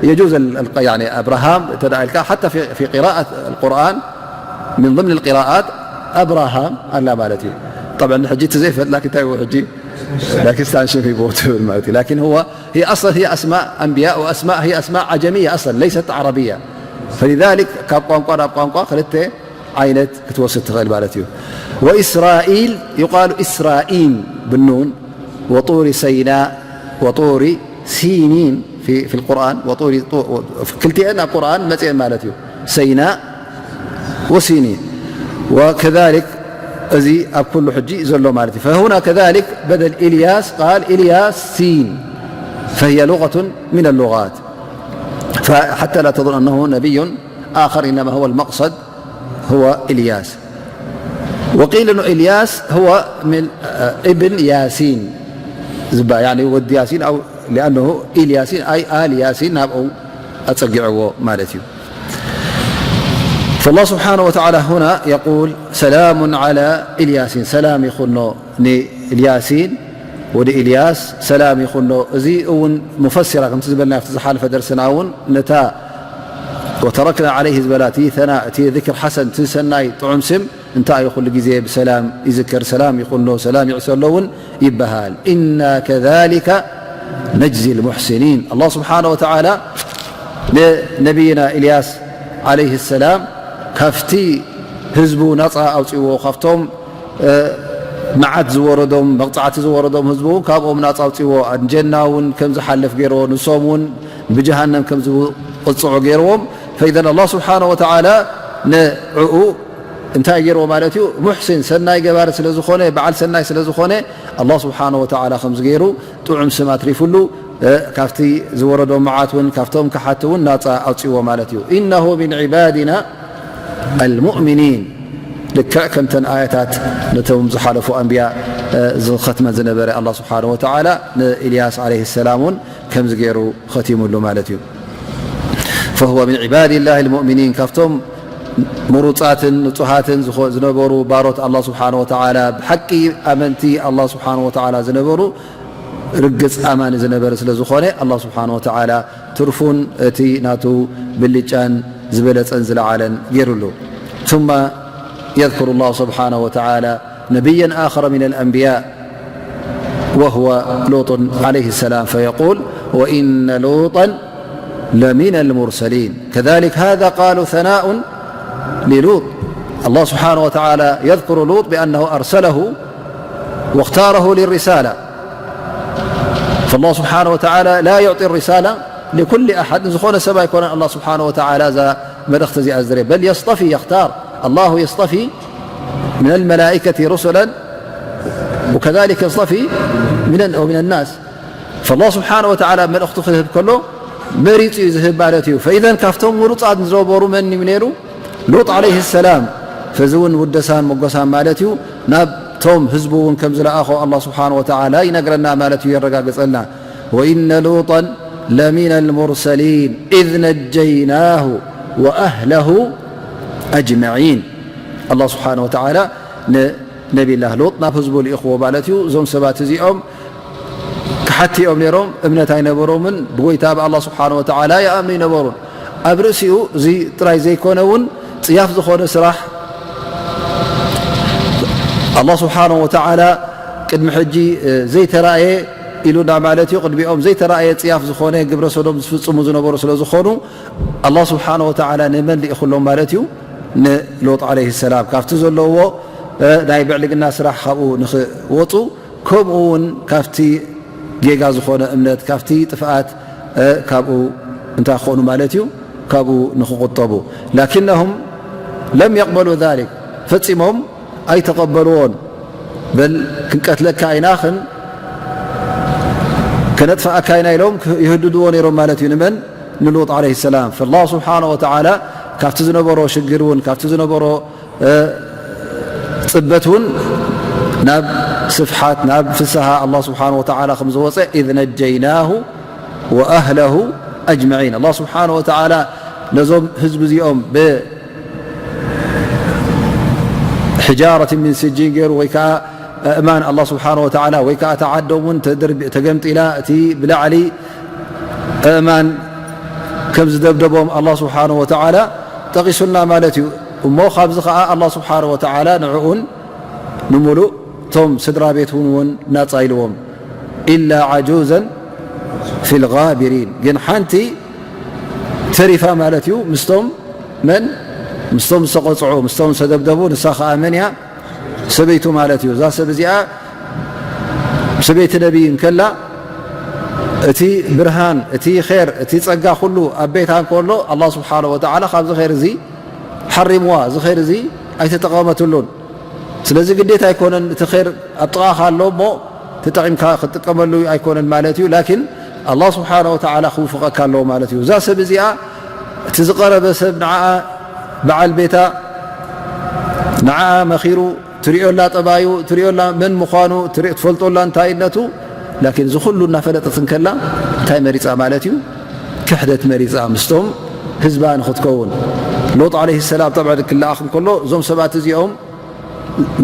የጁዝ ال-، ال-، ያኒ ኣብርሃም እንተ ደኣ ኢልካ፣ ሓታ ፊ፣ ፊ ቂራኣት القرآن من ضمن القراءات ኣብርሃም ኣላ ማለት እዩ። ጠብዓን ሕጂ እቲ ዘይፈልጥ ላኪን እንታይ ይብሉ ሕጂ? ናይ ክስታን ሽም ሂቦ ትብል ማለት እዩ። ላኪን هو، هي أصلا هي أسماء أنبياء وأسماء، هي أسماء عجمية أصلا ليست عربية. فلذلك ካብ ቋንቋ ናብ ቋንቋ ክልተ ዓይነት ክትወስድ ትኽእል ማለት እዩ። وإسرائيل يقال إسرائيل بالنون، وطور سيناء، وطور سينين في، في القرآن، وطور، ط-، ክልቲአን ኣብ ቁርኣን መፅአን ማለት እዩ። ሰይናእ ወሲኒን። وكذلك እዚ ኣብ ኩሉ ሕጂ ዘሎ ማለት እዩ። فهنا كذلك بدل إلياس قال إلياسين، فهي لغة من اللغات. فحتى لا تظن أنه نبي آخر، إنما هو المقصد هو إلياس. وقيل إنه إلياس هو من، آه، ابن ياسين زبا، يعني ود ياسين، أو لأنه إلياسين أي آل ياسين نابعو أتسقعو مالتيو. فالله سبحانه وتعالى هنا يقول: سلام على إلياسين، ሰላም ይኹኖ ንኢልያሲን፣ ወዲ ኢልያስ ሰላም ይኹኖ። እዚ እውን ሙፈሲራ ከምቲ ዝበልና ኣብቲ ዝሓለፈ ደርስና እውን ነታ ወተረክና ዓለይሂ ዝበላ እቲ ተና-፣ እቲ ዚክር ሓሰን፣ እቲ ሰናይ ጥዑም ስም እንታይ እዩ ኩሉ ግዜ ብሰላም ይዝከር፣ ሰላም ይኹኖ፣ ሰላም ይዕሰሎ እውን ይበሃል። ኢና ከዛሊከ ነጅዚ ልሙሕሲኒን። ኣላህ ስብሓነ ወተዓላ ንነቢይና ኢልያስ ዓለይሂ ሰላም ካብቲ ህዝቡ ናፃ ኣውፅዎ፣ ካብቶም፣ እ፣ መዓት ዝወረዶም፣ መቕፃዕቲ ዝወረዶም ህዝቡ እውን ካብኦም ናፃ ኣውፅዎ። ኣንጀና እውን ከም ዝሓልፍ ገይርዎ፣ ንሶም እውን ብጀሃነም ከም ዝቕፅዑ ገይርዎም። ፈኢዘን ኣላህ ስብሓነ ወተዓላ ንዕኡ እንታይ ገይርዎ ማለት እዩ? ሙሕሲን፣ ሰናይ ገባሪ ስለ ዝኾነ፣ በዓል ሰናይ ስለ ዝኾነ፣ ኣላህ ስብሓነ ወተዓላ ከምዚ ገይሩ ጥዑም ስም ኣትሪፉሉ፣ እ፣ ካብቲ ዝወረዶ መዓት እውን፣ ካብቶም ከሓቲ እውን ናፃ ኣውፅዎ ማለት እዩ። ኢነሁ ሚን ዒባዲና ኣልሙእሚኒን። ልክዕ ከምተን ኣያታት ነቶም ዝሓለፉ ኣንብያ፣ እ፣ ዝኸትመን ዝነበረ ኣላህ ስብሓነ ወተዓላ ንኢልያስ ዓለይሂ ሰላም እውን ከምዚ ገይሩ ኸቲሙሉ ማለት እዩ። ፈሁወ ሚን ዒባዲላሂ ልሙእሚኒን፣ ካብቶም ምሩፃትን ንፁሃትን ዝኾ-፣ ዝነበሩ ባሮት ኣላህ ስብሓነ ወተዓላ፣ ብሓቂ ኣመንቲ ኣላህ ስብሓነ ወተዓላ ዝነበሩ፣ ርግፅ ኣማኒ ዝነበረ ስለ ዝኾነ፣ ኣላህ ስብሓነ ወተዓላ ትርፉን እቲ ናቱ ብልጫን ዝበለፀን ዝለዓለን ገይሩሉ። ثم يذكر الله سبحانه وتعالى نبيا آخر من الأنبياء وهو لوط عليه السلام، فيقول: وإن لوطا لمن المرسلين. كذلك هذا قالوا ثناء للوط. الله سبحانه وتعالى يذكر لوط بأنه أرسله واختاره للرسالة. فالله سبحانه وتعالى لا يعطي الرسالة لكل أحد. ዝኾነ ሰብ ኣይኮነን ኣላህ ስብሓነ ወተዓላ እዛ መልእኽቲ እዚኣ ዝደርየ። بل يصطفي، يختار. الله يصطفي من الملائكة رسلا وكذلك يصطفي من، ومن الناس. فالله سبحانه وتعالى መልእኽቱ ክህብ ከሎ መሪፁ እዩ ዝህብ ማለት እዩ። فإذا ካብቶም ምሩፃት ዝነበሩ መን እዩ ነይሩ? ሉጥ ዓለይሂ ሰላም። ፈዚ እውን ውደሳን መጎሳን ማለት እዩ። ናብቶም ህዝቡ እውን ከም ዝለኣኾ ኣላህ ስብሓነ ወተዓላ ይነግረና ማለት እዩ፣ የረጋግፀልና። وإن لوطا لمن المرسلين إذ نجيناه وأهله أجمعين. ኣላህ ስብሓነ ወተዓላ ንነቢላህ ሉጥ ናብ ህዝቡ ልኢኽዎ ማለት እዩ። እዞም ሰባት እዚኦም ሓቲ እዮም ነይሮም፣ እምነት ኣይነበሮምን፣ ብጎይታ ብኣላህ ስብሓነ ወተዓላ ይኣምኑ ይነበሩን። ኣብ ርእሲኡ እዚ ጥራይ ዘይኮነ እውን ጽያፍ ዝኾነ ስራሕ ኣላህ ስብሓነ ወተዓላ ቅድሚ ሕጂ ዘይተራእየ ኢሉና ማለት እዩ። ቅድሚኦም ዘይተራእየ ጽያፍ ዝኾነ ግብረ ሰዶም ዝፍጽሙ ዝነበሩ ስለ ዝኾኑ ኣላህ ስብሓነ ወተዓላ ንመን ልኢኹሎም ማለት እዩ? ንሎጥ ዓለይሂ ሰላም። ካብቲ ዘለውዎ ናይ ብዕልግና ስራሕ ካብኡ ንኽወፁ ከምኡ እውን ካብቲ ጌጋ ዝኾነ እምነት ካብቲ ጥፍኣት ካብኡ እንታይ ክኾኑ ማለት እዩ? ካብኡ ንኽቁጠቡ። ላኪነሁም ለም የቕበሉ ዛሊክ፣ ፈጺሞም ኣይተቐበልዎን። በል ክንቀትለካ ኢና፣ ከነጥፍኣካ ኢና ኢሎም ይህድድዎ ነይሮም ማለት እዩ። ንመን? ንሉጥ ዓለይሂ ሰላም። ፈላህ ስብሓነ ወተዓላ ካብቲ ዝነበሮ ሽግር እውን ካብቲ ዝነበሮ ፅበት እውን ናብ ስፍሓት ናብ ፍስሃ ኣላህ ስብሓነ ወተዓላ ከም ዝወፀ፣ ኢዝ ነጀይናሁ ወኣህለሁ ኣጅመዒን። ኣላህ ስብሓነ ወተዓላ ነዞም ህዝቢ እዚኦም ብሕጃረት ሚን ስጂን ገይሩ ወይ ከዓ እማን ኣላህ ስብሓነ ወተዓላ ወይ ከዓ እታ ዓዶም እውን ተገምጢላ እቲ ብላዕሊ እማን ከም ዝደብደቦም ኣላህ ስብሓነ ወተዓላ ጠቒሱልና ማለት እዩ። እሞ ካብዚ ከዓ ኣላህ ስብሓነ ወተዓላ ንዕኡን ንምሉእ እቶም ስድራ ቤት እውን እውን ናፃ ኢልዎም። ኢላ ዓጁዘን ፊል ጋቢሪን፣ ግን ሓንቲ ተሪፋ ማለት እዩ። ምስቶም መን? ምስቶም ዝተቐፅዑ፣ ምስቶም ዝተደብደቡ። ንሳ ከዓ መን እያ? ሰበይቱ ማለት እዩ። እዛ ሰብ እዚኣ ሰበይቲ ነቢይ እንከላ እቲ ብርሃን፣ እቲ ኼር፣ እቲ ጸጋ ኩሉ ኣብ ቤታ እንከሎ ኣላህ ስብሓነሁ ወተዓላ ካብዚ ኼር እዚ ሓሪምዋ። እዚ ኼር እዚ ኣይተጠቐመትሉን። ስለዚ ግዴታ ኣይኮነን፣ እቲ ኼር ኣብ ጥቓኻ ኣሎ እሞ ተጠቒምካ ክትጥቀመሉ ኣይኮነን ማለት እዩ። ላኪን ኣላህ ስብሓነሁ ወተዓላ ክውፍቐካ ኣለዎ ማለት እዩ። እዛ ሰብ እዚኣ እቲ ዝቐረበ ሰብ ንዓኣ በዓል ቤታ ንዓኣ መኺሩ ትሪኦላ ጠባዩ፣ ትሪኦላ መን ምዃኑ፣ ትሪ-፣ ትፈልጦላ እንታይነቱ። ላኪን እዚ ኩሉ እናፈለጠት እንከላ እንታይ መሪጻ ማለት እዩ? ክሕደት መሪጻ። ምስቶም ህዝባ ንኽትከውን። ሎጥ ዓለይሂ ሰላም ጠብዐ ክለኣኽ እንከሎ እዞም ሰባት እዚኦም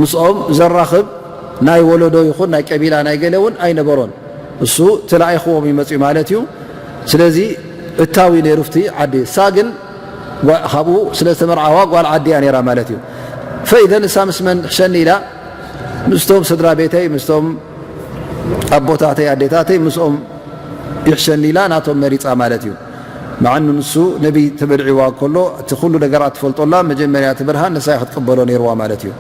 ምስኦም ዘራኽብ ናይ ወለዶ ይኹን ናይ ቀቢላ ናይ ገለ እውን ኣይነበሮን። እሱ ተላኢኽዎም እዩ መፅዩ ማለት እዩ። ስለዚ እታዊ ነይሩ ፍቲ ዓዲ። እሳ ግን ጓ-፣ ካብኡ ስለ ዝተመርዓዋ ጓል ዓዲ እያ ነይራ ማለት እዩ። ፈኢዘን እሳ ምስ መን ሕሸኒ ኢላ? ምስቶም ስድራ ቤተይ፣ ምስቶም ኣቦታተይ፣ ኣዴታተይ፣ ምስኦም ይሕሸኒ ኢላ ናቶም መሪጻ ማለት እዩ። መዓኑ ንሱ ነቢይ ተመድዒዋ ከሎ እቲ ኩሉ ነገራት ትፈልጦላ መጀመርያ እቲ ብርሃን ንሳ እያ ክትቅበሎ ነይርዋ ማለት እዩ።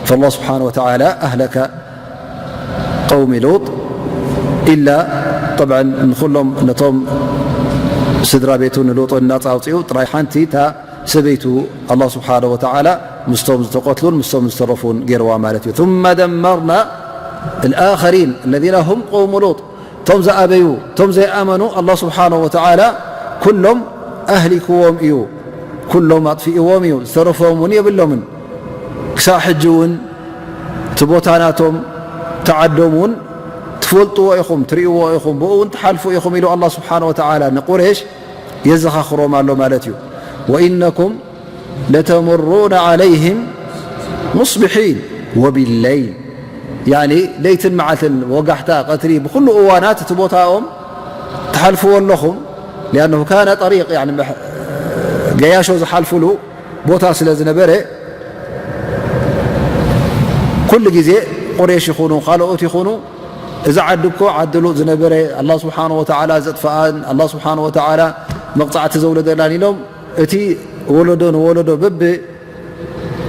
ፈላህ ስብሓነ ወተዓላ ኣህለከ ቀውሚ ሉጥ ኢላ ጠብዐን ንኩሎም ነቶም ስድራ ቤቱ ንሉጥ ናጻ ኣውፅኡ ጥራይ ሓንቲ እታ ሰበይቱ ኣላህ ስብሓነሁ ወተዓላ ምስቶም ዝተቐትሉን ምስቶም ዝተረፉን ገይርዋ ማለት እዩ። ثم دمرنا الآخرين الذين هم قوم لوط። እቶም ዝኣበዩ፣ እቶም ዘይኣመኑ ኣላህ ስብሓነሁ ወተዓላ ኩሎም ኣህሊክዎም እዩ፣ ኩሎም ኣጥፊእዎም እዩ፣ ዝተረፎም እውን የብሎምን። ክሳብ ሕጂ እውን እቲ ቦታ ናቶም፣ እቲ ዓዶም እውን ትፈልጥዎ ኢኹም፣ ትርእይዎ ኢኹም፣ ብኡ እውን ትሓልፉ ኢኹም ኢሉ ኣላህ ስብሓነሁ ወተዓላ ንቁሬሽ የዘኻኽሮም ኣሎ ማለት እዩ። وإنكم لتمرون عليهم مصبحين وبالليل، ያኒ ለይትን መዓልትን ወጋሕታ ቀትሪ ብኩሉ እዋናት እቲ ቦታኦም ትሓልፍዎ ኣለኹም። لأنه كان طريق، ያኒ መሕ-፣ ገያሾ ዝሓልፍሉ ቦታ ስለ ዝነበረ ኩሉ ግዜ ቁሬሽ ይኹኑ ካልኦት ይኹኑ እዚ ዓዲ እኮ ዓዲ ሉጥ ዝነበረ ኣላህ ስብሓነ ወተዓላ ዘጥፍኣን ኣላህ ስብሓነ ወተዓላ መቕጻዕቲ ዘውለደላን ኢሎም እቲ ወለዶ ንወለዶ በብ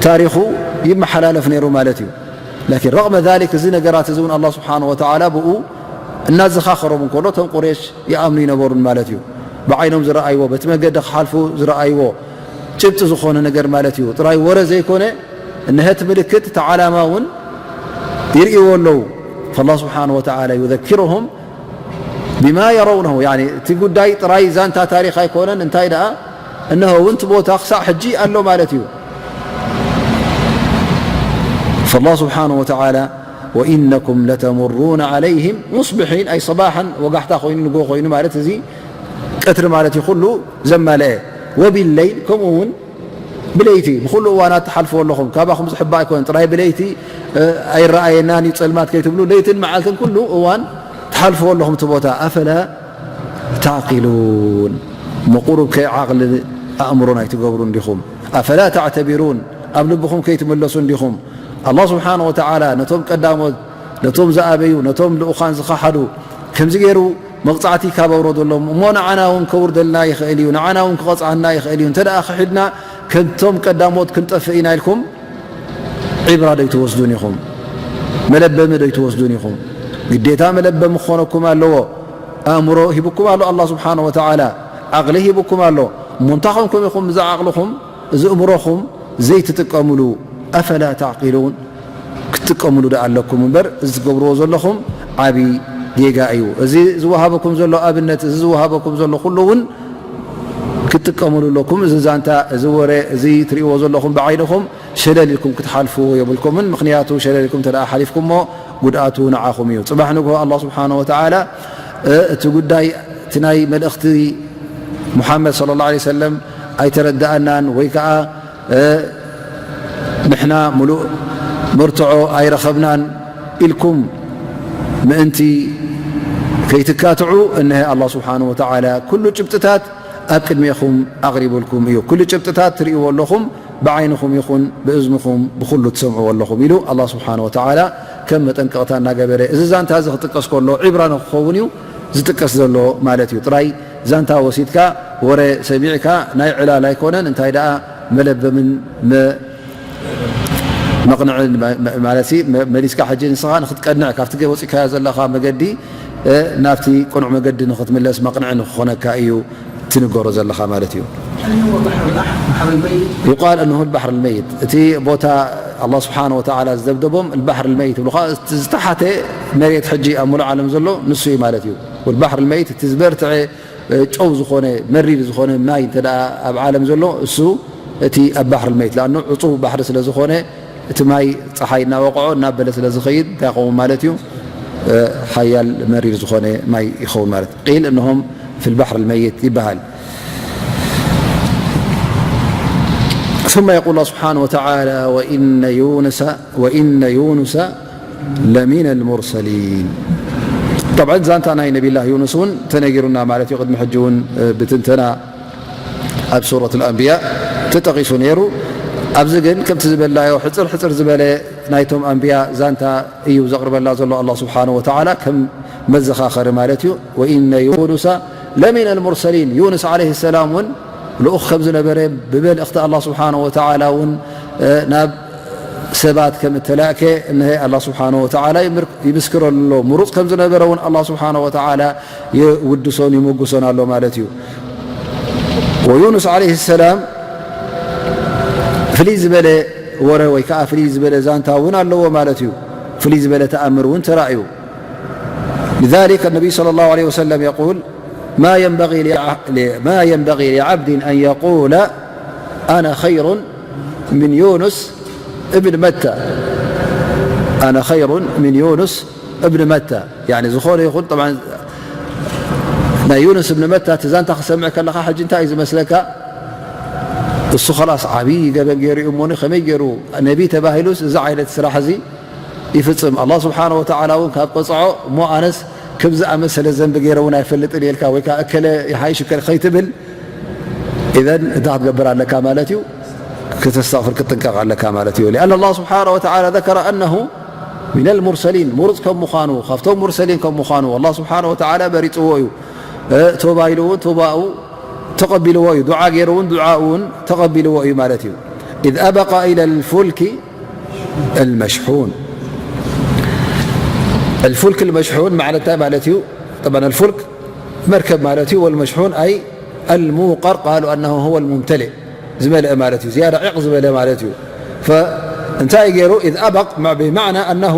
ታሪኹ ይመሓላለፍ ነይሩ ማለት እዩ። ላኪን ረቕመ ዛሊክ እዚ ነገራት እዚ እውን ኣላህ ስብሓነ ወተዓላ ብኡ እናዘኻኸሮም እንከሎ እቶም ቁሬሽ ይኣምኑ ይነበሩን ማለት እዩ። ብዓይኖም ዝረኣይዎ፣ በቲ መገዲ ክሓልፉ ዝረኣይዎ ጭብጢ ዝኾነ ነገር ማለት እዩ። ጥራይ ወረ ዘይኮነ እነሀ እቲ ምልክት እቲ ዓላማ እውን ይርእይዎ ኣለዉ። ፈላህ ስብሓነ ወተዓላ ዩዘኪሩሁም ቢማ የረውነሁ፣ ያኒ እቲ ጉዳይ ጥራይ ዛንታ ታሪኽ ኣይኮነን። እንታይ ደኣ እነሆ እውን እቲ ቦታ ክሳዕ ሕጂ ኣሎ ማለት እዩ። ፈላህ ስብሓነሁ ወተዓላ ወኢነኩም ለተሙሩነ ዓለይሂም ሙስብሒን፣ ኣይ ሰባሓን፣ ወጋሕታ ኮይኑ ንግሆ ኮይኑ ማለት እዚ ቀትሪ ማለት እዩ፣ ኩሉ ዘማልአ። ወቢለይል፣ ከምኡ እውን ብለይቲ ብኩሉ እዋናት ትሓልፍዎ ኣለኹም። ካባኹም ዝሕባእ ኣይኮነን፣ ጥራይ ብለይቲ ኣይረኣየናን እዩ ጸልማት ከይትብሉ፣ ለይትን መዓልትን ኩሉ እዋን ትሓልፍዎ ኣለኹም እቲ ቦታ። ኣፈላ ተዕቂሉን፣ እሞ ቁሩብ ከይ ዓቕሊ ኣእምሮን ኣይትገብሩን ዲኹም? ኣፈላ ተዕተቢሩን፣ ኣብ ልብኹም ከይትምለሱ እንዲኹም? ኣላህ ስብሓነ ወተዓላ ነቶም ቀዳሞት፣ ነቶም ዝኣበዩ፣ ነቶም ልኡኻን ዝኸሓዱ ከምዚ ገይሩ መቕጻዕቲ ካብ ኣውረደሎም፣ እሞ ንዓና እውን ከውርደልና ይኽእል እዩ፣ ንዓና እውን ክቐጽዓና ይኽእል እዩ። እንተ ደኣ ክሒድና ከምቶም ቀዳሞት ክንጠፍእ ኢና ኢልኩም ዒብራ ዶ ኣይትወስዱን ኢኹም? መለበሚ ዶ ኣይትወስዱን ኢኹም? ግዴታ መለበሚ ክኾነኩም ኣለዎ። ኣእምሮ ሂብኩም ኣሎ ኣላህ ስብሓነ ወተዓላ፣ ዓቕሊ ሂብኩም ኣሎ። እሞ እንታይ ኾንኩም ኢኹም እዚ ዓቕልኹም፣ እዚ እምሮኹም ዘይትጥቀምሉ? ኣፈላ ተዕቂሉን? ክትጥቀምሉ ደኣ ኣለኩም እምበር፣ እዚ ትገብርዎ ዘለኹም ዓቢ ጌጋ እዩ። እዚ ዝወሃበኩም ዘሎ ኣብነት፣ እዚ ዝወሃበኩም ዘሎ ኩሉ እውን ክትጥቀምሉ ኣለኩም። እዚ ዛንታ፣ እዚ ወረ፣ እዚ ትርእይዎ ዘለኹም ብዓይንኹም ሸለል ኢልኩም ክትሓልፍዎ የብልኩምን። ምኽንያቱ ሸለል ኢልኩም እንተ ደኣ ሓሊፍኩሞ፣ ጉድኣቱ ንዓኹም እዩ። ጽባሕ ንግሆ ኣላህ ስብሓነሁ ወተዓላ፣ እ፣ እቲ ጉዳይ፣ እቲ ናይ መልእኽቲ ሙሓመድ ሰለላሁ ዐለይሂ ወሰለም ኣይተረድኣናን ወይ ከኣ፣ እ፣ ንሕና ምሉእ መርትዖ ኣይረኸብናን ኢልኩም ምእንቲ ከይትካትዑ፣ እንሀ ኣላህ ስብሓነሁ ወተዓላ ኩሉ ጭብጥታት ኣብ ቅድሜኹም ኣቕሪቡልኩም እዩ። ኩሉ ጭብጥታት ትርእይዎ ኣለኹም፣ ብዓይንኹም ይኹን ብእዝንኹም ብኹሉ ትሰምዕዎ ኣለኹም ኢሉ ኣላህ ስብሓነሁ ወተዓላ ከም መጠንቀቕታ እናገበረ፣ እዚ ዛንታ እዚ ክጥቀስ ከሎ፣ ዒብራ ንክኸውን እዩ ዝጥቀስ ዘሎ ማለት እዩ። ጥራይ ዛንታ ወሲድካ፣ ወረ ሰሚዕካ ናይ ዕላል ኣይኮነን፣ እንታይ ደኣ መለበምን መ-፣ መቕንዕን ማ-፣ ማ-፣ ማለት ሲ፣ መ-፣ መሊስካ ሕጂ ንስኻ ንክትቀንዕ፣ ካብቲ ገ-፣ ወጺእካዮ ዘለኻ መገዲ፣ እ፣ ናብቲ ቅኑዕ መገዲ ንክትምለስ መቕንዒ ንክኾነካ እዩ ትንገሮ ዘለኻ ማለት እዩ። هل هو بحر الأحمر، بحر الميت؟ يقال أنه البحر الميت። እቲ ቦታ ኣላህ ስብሓነ ወተዓላ ዝደብደቦም البحر الميت ይብሉ። እቲ ዝተሓተ መሬት ሕጂ ኣብ ሙሉእ ዓለም ዘሎ ንሱ እዩ ማለት እዩ። والبحر الميت፣ እቲ ዝበርትዐ ጨው ዝኾነ፣ መሪር ዝኾነ ማይ እንተ ደኣ ኣብ ዓለም ዘሎ፣ እሱ እቲ ኣብ ባሕር መይት፣ ለኣኑ ዕጹብ ባሕሪ ስለ ዝኾነ፣ እቲ ማይ ጸሓይ እናወቕዖ እናበለ ስለ ዝኸይድ፣ እንታይ ይኸውን ማለት እዩ? ሓያል መሪር ዝኾነ ማይ ይኸውን ማለት። ቂል እነሆም ፊል ባሕር መይት ይበሃል። ثم يقول الله سبحانه وتعالى: وإن يونس، وإن يونس لمن المرسلين. طبعا ዛንታ ናይ ነቢላህ ዩኑስ እውን ተነጊሩና ማለት እዩ። ቅድሚ ሕጂ እውን ብትንተና ኣብ ሱረት ኣልኣንብያ ተጠቒሱ ነይሩ። ኣብዚ ግን ከምቲ ዝበልናዮ ሕጽር ሕጽር ዝበለ ናይቶም ኣንብያ ዛንታ እዩ ዘቕርበልና ዘሎ ኣላህ ስብሓነሁ ወተዓላ ከም መዘኻኸሪ ማለት እዩ። ወኢነ ዩኑሰ ለሚነል ሙርሰሊን፣ ዩኑስ ዓለይሂ ሰላም እውን ልኡኽ ከም ዝነበረ፣ ብመልእኽቲ ኣላህ ስብሓነሁ ወተዓላ እውን ናብ ሰባት ከም እተላእከ እነሀ ኣላህ ስብሓነሁ ወተዓላ ይምስክረሉ ኣሎ። ምሩፅ ከም ዝነበረ እውን ኣላህ ስብሓነሁ ወተዓላ ይውድሶን ይምጉሶን ኣሎ ማለት እዩ። ወዩኑስ ዓለይሂ ሰላም ፍልይ ዝበለ ወረ ወይ ከዓ ፍልይ ዝበለ ዛንታ እውን ኣለዎ ማለት እዩ። ፍልይ ዝበለ ተኣምር እውን ተራእዩ። لذلك النبي صلى الله عليه وسلم يقول: ما ينبغي لع-، ل-، ما ينبغي لعبد أن يقول: أنا خير من يونس ابن متى. أنا خير من يونس ابن متى. يعني ዝኾነ ይኹን፣ طبعا ናይ ዩኑስ እብን መታ እቲ ዛንታ ክሰምዕ ከለኻ ሕጂ እንታይ እዩ ዝመስለካ? እሱ ኸላስ ዓብዪ ገበን ገይሩ እዩ እሞኒ፣ ከመይ ገይሩ ነቢ ተባሂሉስ እዚ ዓይነት ስራሕ እዚ ይፍጽም? ኣላህ ስብሓነ ወተዓላ እውን ካብ ቀጽዖ፣ እሞ ኣነስ ከምዚ ኣመሰለ ዘንቢ ገይረ እውን ኣይፈልጥን ኢልካ፣ ወይ ከዓ እከለ ይሓይሽ እከለ ከይትብል፣ ኢዘን እንታይ ክትገብር ኣለካ ማለት እዩ? ክተስተቕፍር ክትጥንቀቕ ኣለካ ማለት እዩ። لأن الله سبحانه وتعالى ذكر أنه من المرسلين، ምሩፅ ከም ምዃኑ፣ ካብቶም ሙርሰሊን ከም ምዃኑ ኣላህ ስብሓነ ወተዓላ መሪፅዎ እዩ። እ፣ ቶባ ኢሉ እውን ቶባኡ ተቐቢልዎ እዩ። ዱዓ ገይሩ እውን ዱዓኡ እውን ተቐቢልዎ እዩ ማለት እዩ። إذ أبق إلى الفلك المشحون. الفلك المشحون ማለት እንታይ ማለት እዩ? طبعا الفلك መርከብ ማለት እዩ። والمشحون أي الموقر، قالوا أنه هو الممتلئ، ዝመልአ ማለት እዩ። ዝያዳ ዒቕ ዝበለ ማለት እዩ። ፈ-፣ እንታይ ገይሩ? إذ أبق م-، بمعنى أنه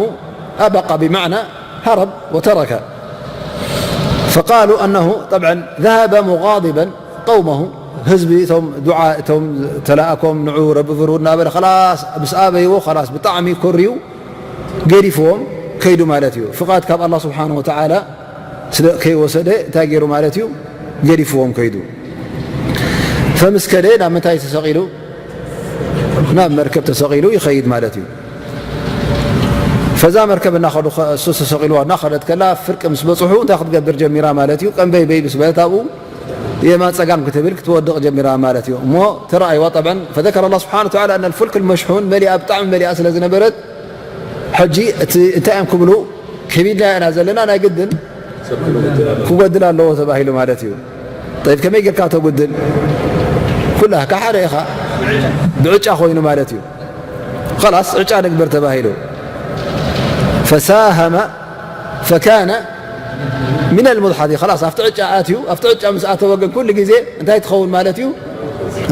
أبق بمعنى هرب وترك. فقالوا أنه طبعا ذهب مغاضبا قومه، ህዝቢ እቶም ዱዓ፣ እቶም ተላእኮም ንዑ ረቢ ፍርሁ እናበለ ኸላስ ምስ ኣበይዎ ኸላስ ብጣዕሚ ኮርዩ ገዲፍዎም ከይዱ ማለት እዩ። ፍቓድ ካብ ኣላህ ስብሓነሁ ወተዓላ ስለ ከይወሰደ እንታይ ገይሩ ማለት እዩ? ገዲፍዎም ከይዱ። ፈምስ ከደ ናብ ምንታይ ተሰቒሉ? ናብ መርከብ ተሰቒሉ ይኸይድ ማለት እዩ። በዛ መርከብ እናኸዱ እሱ ተሰቒልዋ እናኸደት ከላ ፍርቂ ምስ በፅሑ እንታይ ክትገብር ጀሚራ ማለት እዩ? ቀንበይ በይ ምስ በለት ኣብኡ የማን ፀጋም ክትብል ክትወድቕ ጀሚራ ማለት እዩ። እሞ ተረኣይዋ። ጠብዐን ፈዘከረ ኣላህ ስብሓነ ወተዓላ ኣነ ልፉልክ ልመሽሑን መሊኣ ብጣዕሚ መሊኣ ስለ ዝነበረት ሕጂ እቲ እንታይ እዮም ክብሉ? ከቢድና ኢና ዘለና ናይ ግድን ክጎድል ኣለዎ ተባሂሉ ማለት እዩ። ጠይብ ከመይ ጌርካ ተጉድል? ኩላካ ሓደ ኢኻ ብዕጫ ኮይኑ ማለት እዩ። ኸላስ ዕጫ ንግበር ተባሂሉ። ፈሳሃመ ፈካነ ሚነል ሙድሓዲን። ኸላስ ኣብቲ ዕጫ ኣትዩ። ኣብቲ ዕጫ ምስ ኣተወ ግን ኩሉ ግዜ እንታይ ትኸውን ማለት እዩ?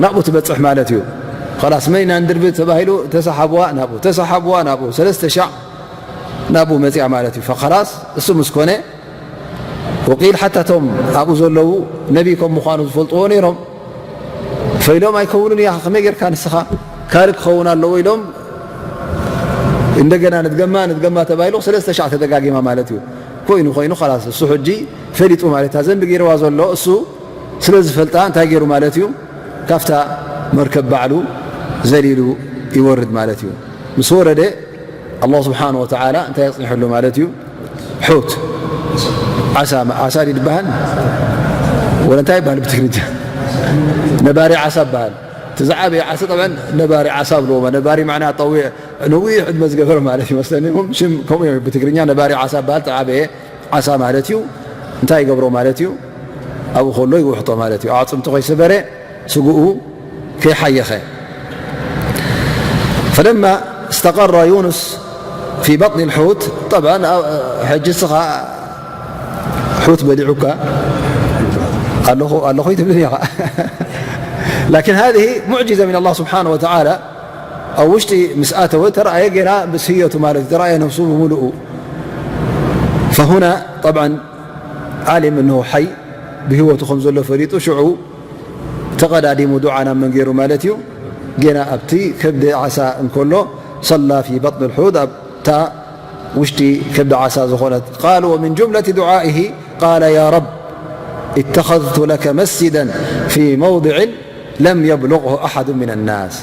ናብኡ ትበፅሕ ማለት እዩ። ኸላስ መን ኢና ንድርቢ ተባሂሉ ተሰሓብዋ ናብኡ፣ ተሰሓብዋ ናብኡ፣ ሰለስተ ሻዕ ናብኡ መፅኣ ማለት እዩ። ፈኸላስ እሱ ምስ ኮነ ወቂል ሓታ እቶም ኣብኡ ዘለዉ ነቢ ከም ምዃኑ ዝፈልጥዎ ነይሮም። ፈኢሎም ኣይከውንን እያ ከመይ ጌርካ ንስኻ ካልእ ክኸውን ኣለዎ ኢሎም እንደገና ንድገማ ንድገማ ተባሂሉ ሰለስተ ሻዕ ተደጋጊማ ማለት እዩ። ኮይኑ ኮይኑ ኸላስ እሱ ሕጂ ፈሊጡ ማለት እታ ዘንቢ ገይርዋ ዘሎ እሱ ስለ ዝፈልጣ እንታይ ገይሩ ማለት እዩ? ካብታ መርከብ ባዕሉ ዘሊሉ ይወርድ ማለት እዩ። ምስ ወረደ ኣላህ ስብሓነ ወተዓላ እንታይ የፅኒሐሉ ማለት እዩ? ሑት ዓሳ፣ ዓሳ ድዩ ዝበሃል? ወላ እንታይ ይበሃል ብትግርኛ? ነባሪ ዓሳ ይበሃል። እቲ ዝዓበየ ዓሳ ጠብዐን ነባሪ ዓሳ ብልዎ። ነባሪ ማዕና ጠዊዕ ነዊሕ ዕድመ ዝገበረ ማለት ይመስለኒ። እም ሽም ከምኡ እዮም ብትግርኛ ነባሪ ዓሳ ይበሃል። ዝዓበየ ዓሳ ማለት እዩ። እንታይ ይገብሮ ማለት እዩ? ኣብኡ ከሎ ይውሕጦ ማለት እዩ። ኣዕፅምቱ ከይሰበረ ስግኡ ከይሓየኸ ፈለማ እስተቀረ ዩኑስ ፊ በጥኒ ልሑት። ጠብዓን ሕጂ እስኻ ሑት በሊዑካ ኣለኹ ኣለኹ ይትብልን ኢኻ። ላኪን ሃዚህ ሙዕጂዘ ምን ኣላህ ስብሓነ ወተዓላ ኣብ ውሽጢ ምስ ኣተወ ተረኣየ ገና ምስ ህየቱ ማለት እዩ ተረኣየ ነፍሱ ብምሉኡ። ፈሁና ጠብዓን ዓሊም እነሁ ሓይ ብህይወቱ ከም ዘሎ ፈሊጡ ሽዑ ተቐዳዲሙ ዱዓ ናብ መን ገይሩ ማለት እዩ? ጌና ኣብቲ ከብዲ ዓሳ እንከሎ ሰላ ፊ በጥኒ ልሑት ኣብታ ውሽጢ ከብዲ ዓሳ ዝኾነት ቃል ወምን ጁምለት ዱዓኢሂ ቃለ ያ ረብ ኢተኸዝቱ ለከ መስጅደን ፊ መውድዕን ለም የብሉغሁ ኣሓዱ ምን ናስ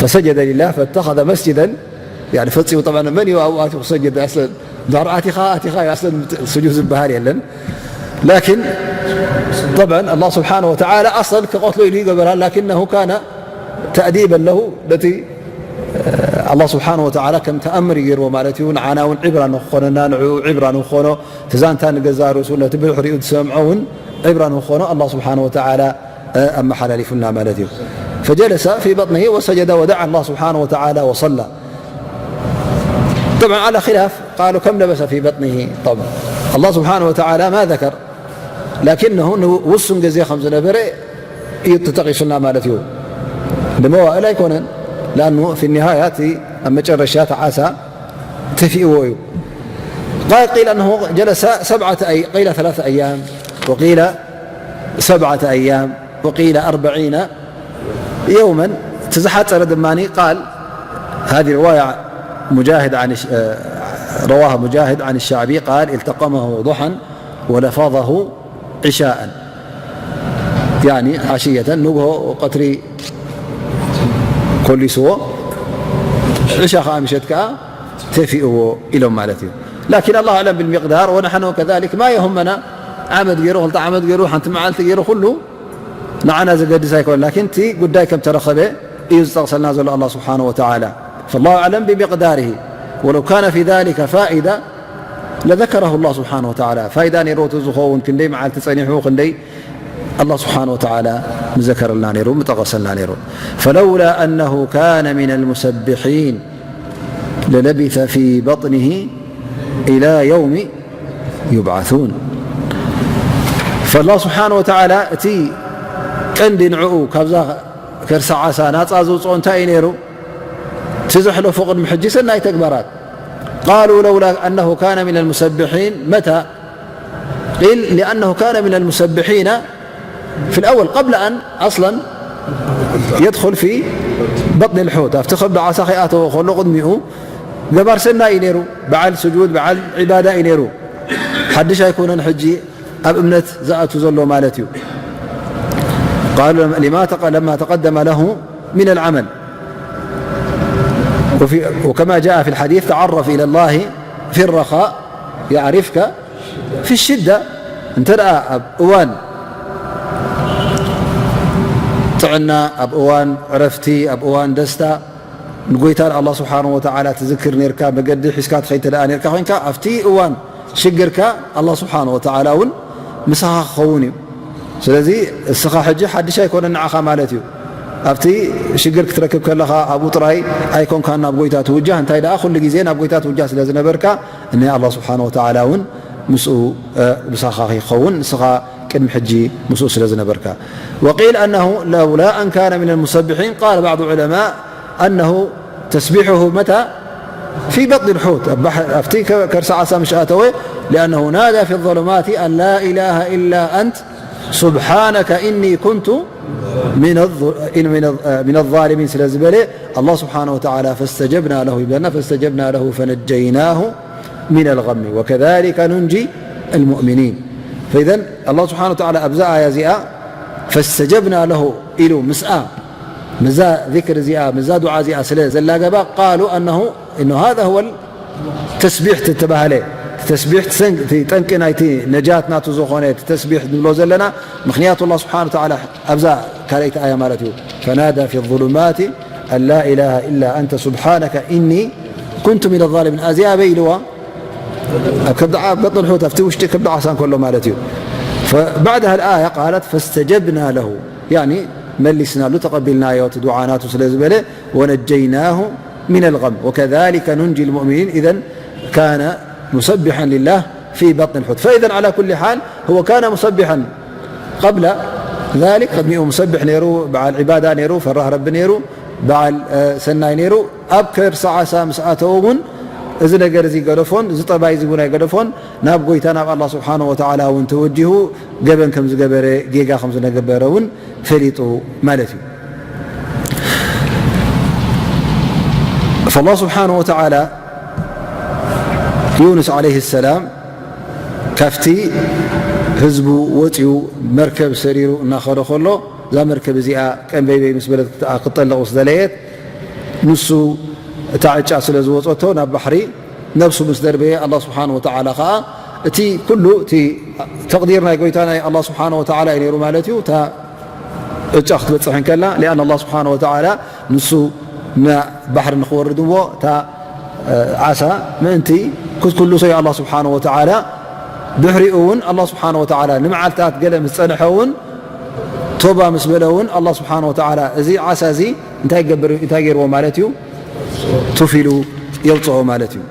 ፈሰጀደ ሊላህ ፈተኸዘ መስጅደን ፈፂሙ ጠብዓ መን እዩ ኣብኡ ኣትዩ ክሰግድ ኣስለን ድሕሪ ኣቲኻ ኣቲኻ እዩ ኣስለን ስጁድ ዝበሃል የለን ላኪን ጠብዓ ኣላህ ስብሓነ ወተዓላ ኣስለን ክቐትሎ ኢሉ ይገበራ ላኪነሁ ካነ ተእዲበን ለሁ ነቲ ኣላህ ስብሓነ ወተዓላ ከም ተኣምር ይገይርዎ ማለት እዩ ንዓና እውን ዒብራ ንክኾነና ንዕኡ ዒብራ ንክኾኖ እቲ ዛንታ ንገዛ ርእሱ ነቲ ብድሕሪኡ ዝሰምዖ እውን ዒብራ ንክኾኖ ኣላህ ስብሓነ ወተዓላ ኣመሓላሊፉልና ማለት እዩ فجلس في بطنه وسجد ودعا الله سبحانه وتعالى وصلى طبعا على خلاف قالوا كم لبث في بطنه طبعا الله سبحانه وتعالى ما ذكر لكنه ውሱን ግዜ ከም ዝነበረ እዩ ተጠቂሱልና ማለት እዩ ንመዋእል ኣይኮነን لأنه في النهاية ኣብ መጨረሻ ተዓሳ ተፊእዎ እዩ قال قيل أنه جلس سبعة أي قيل ثلاثة أيام وقيل سبعة أيام وقيل أربعين يوما تزحت ردماني قال هذه رواية مجاهد عن الش... آه، رواها مجاهد عن الشعبي قال التقمه ضحى ولفظه عشاء يعني عشية ንግሆ ቀትሪ ኮሊስዎ ዕሻ ከዓ ምሸት ከዓ ተፊእዎ ኢሎም ማለት እዩ لكن الله أعلم بالمقدار ونحن كذلك ما يهمنا ዓመት ገይሩ ክልተ ዓመት ገይሩ ሓንቲ መዓልቲ ገይሩ ኩሉ ንዓና ዘገድስ ኣይኮነ ላኪን እቲ ጉዳይ ከም ተረኸበ እዩ ዝጠቕሰልና ዘሎ ኣላ ስብሓን ወተዓላ فالله أعلم بمقداره ولو كان في ذلك فائدة لذكره الله سبحانه وتعالى فائدة ነይርዎ ዝኸውን ክንደይ መዓልቲ ጸኒሑ ክንደይ ኣላ ስብሓን ወተዓላ ምዘከረልና ነይሩ ምጠቐሰልና ነይሩ فلولا أنه كان من المسبحين للبث في بطنه إلى يوم يبعثون فالله سبحانه وتعالى እቲ ቀንዲ ንዕኡ ካብዛ ከርሲ ዓሳ ናፃ ዘውፅኦ እንታይ እዩ ነይሩ እቲ ዘሕለፎ ቅድሚ ሕጂ ሰናይ ተግባራት قالوا لولا أنه كان من المسبحين متى قيل لأنه كان من المسبحين في الأول قبل أن أصلا يدخل في بطن الحوت ኣብቲ ከብዲ ዓሳ ከይኣተወ ከሎ ቅድሚኡ ገባር ሰናይ እዩ ነይሩ በዓል ስጁድ በዓል ዒባዳ እዩ ነይሩ ሓድሽ ኣይኮነን ሕጂ ኣብ እምነት ዝኣቱ ዘሎ ማለት እዩ قالوا لما تق- لما تقدم له من العمل وفي، وكما جاء في الحديث: تعرف إلى الله في الرخاء يعرفك في الشدة. እንተ ደኣ ኣብ እዋን ጥዕና፣ ኣብ እዋን ዕረፍቲ፣ ኣብ እዋን ደስታ ንጎይታ ንኣላህ ስብሓነሁ ወተዓላ ትዝክር ኔርካ፣ መገዲ ሒዝካ ትኸይድ እንተ ደኣ ኔርካ ኮይንካ፣ ኣብቲ እዋን ሽግርካ ኣላህ ስብሓነሁ ወተዓላ እውን ምሳኻ ክኸውን እዩ። ስለዚ እስኻ ሕጂ ሓድሽ ኣይኮነን ንዓኻ ማለት እዩ። ኣብቲ ሽግር ክትረክብ ከለኻ ኣብኡ ጥራይ ኣይኮንካን ናብ ጎይታ ትውጃህ፣ እንታይ ደኣ ኩሉ ግዜ ናብ ጎይታ ትውጃህ ስለ ዝነበርካ፣ ናይ ኣላህ ስብሓነሁ ወተዓላ እውን ምስኡ፣ እ፣ ምሳኻ ክኸውን፣ ንስኻ ቅድሚ ሕጂ ምስኡ ስለ ዝነበርካ። وقيل أنه لولا أن كان من المسبحين، قال بعض العلماء أنه تسبيحه متى؟ في بطن الحوت، ኣብ ባሕ-፣ ኣብቲ ከ-፣ ከርሲ ዓሳ ምሽ ኣተወ። لأنه نادى في الظلمات أن لا إله إلا أنت سبحانك إني كنت من الظ-، إن من الظ-، من الظالمين ስለ ዝበለ ኣላህ ስብሓነሁ ወተዓላ فاستجبنا له ይብለና، فاستجبنا له فنجيناه من الغم وكذلك ننجي المؤمنين. فإذا ኣላህ ስብሓነሁ ወተዓላ ኣብዛ ኣያ እዚኣ فاستجبنا له ኢሉ ምስኣ፣ ምስዛ ዚክር እዚኣ፣ ምስዛ ዱዓ እዚኣ ስለ ዘላገባ قالوا أنه إنه هذا هو ተስቢሕ እተባህለ፣ እቲ ተስቢሕ ሰን-፣ እቲ ጠንቂ ናይቲ ነጃት ናቱ ዝኾነ እቲ ተስቢሕ ንብሎ ዘለና፣ ምኽንያቱ ኣላህ ስብሓነሁ ወተዓላ ኣብዛ ካልኣይቲ ኣያ ማለት እዩ፣ فنادى في الظلمات أن لا إله إلا أنت سبحانك إني كنت من الظالمين። ኣዚኣ ኣበይ ኢልዋ? ኣብ ከብዲ ዓ-፣ ኣብ በጥን ሑት፣ ኣብቲ ውሽጢ ከብዲ ዓሳ እንከሎ ማለት እዩ። فبعدها الآية قالت فاستجبنا له، ያኒ መሊስናሉ፣ ተቐቢልናዮ እቲ ዱዓ ናቱ ስለ ዝበለ ونجيناه من الغم وكذلك ننجي المؤمنين. إذن كان مسبحا لله في بطن الحوت. فإذا على كل حال هو كان مسبحا قبل ذلك، ቅድሚኡ ሙሰብሕ ነይሩ፣ በዓል ዒባዳ ነይሩ፣ ፈራህ ረቢ ነይሩ፣ በዓል፣ እ፣ ሰናይ ነይሩ። ኣብ ከርሲ ዓሳ ምስ ኣተወ እውን እዚ ነገር እዚ ገደፎን፣ እዚ ጠባይ እዚ እውን ኣይገደፎን። ናብ ጎይታ ናብ ኣላህ ስብሓነሁ ወተዓላ እውን ተወጂሁ ገበን ከም ዝገበረ፣ ጌጋ ከም ዝነበረ እውን ፈሊጡ ማለት እዩ። فالله سبحانه وتعالى ዩኑስ ዓለይሂ ሰላም ካብቲ ህዝቡ ወፂኡ መርከብ ሰሪሩ እናኸደ ከሎ፣ እዛ መርከብ እዚኣ ቀንበይበይ ምስ በለት ክትጠልቕ ምስ ደለየት፣ ንሱ እታ ዕጫ ስለ ዝወፀቶ ናብ ባሕሪ ነብሱ ምስ ደርበየ፣ ኣላህ ስብሓን ወተዓላ ኸዓ እቲ ኩሉ እቲ ተቕዲር ናይ ጎይታ ናይ ኣላህ ስብሓን ወተዓላ እዩ ነይሩ ማለት እዩ። እታ ዕጫ ክትበፅሕ እንከላ፣ ሊኣን ኣላህ ስብሓን ወተዓላ ንሱ ናብ ባሕሪ ንክወርድ እሞ እታ ዓሳ ምእንቲ ክትኩልሶ እዩ ኣላህ ስብሓን ወተዓላ። ድሕሪኡ እውን ኣላህ ስብሓን ወተዓላ ንመዓልታት ገለ ምስ ፀንሐ እውን ቶባ ምስ በለ እውን ኣላህ ስብሓን ወተዓላ እዚ ዓሳ እዚ እንታይ ይገብር፣ እንታይ ገይርዎ ማለት እዩ? ቱፍ ኢሉ የውፅኦ ማለት እዩ።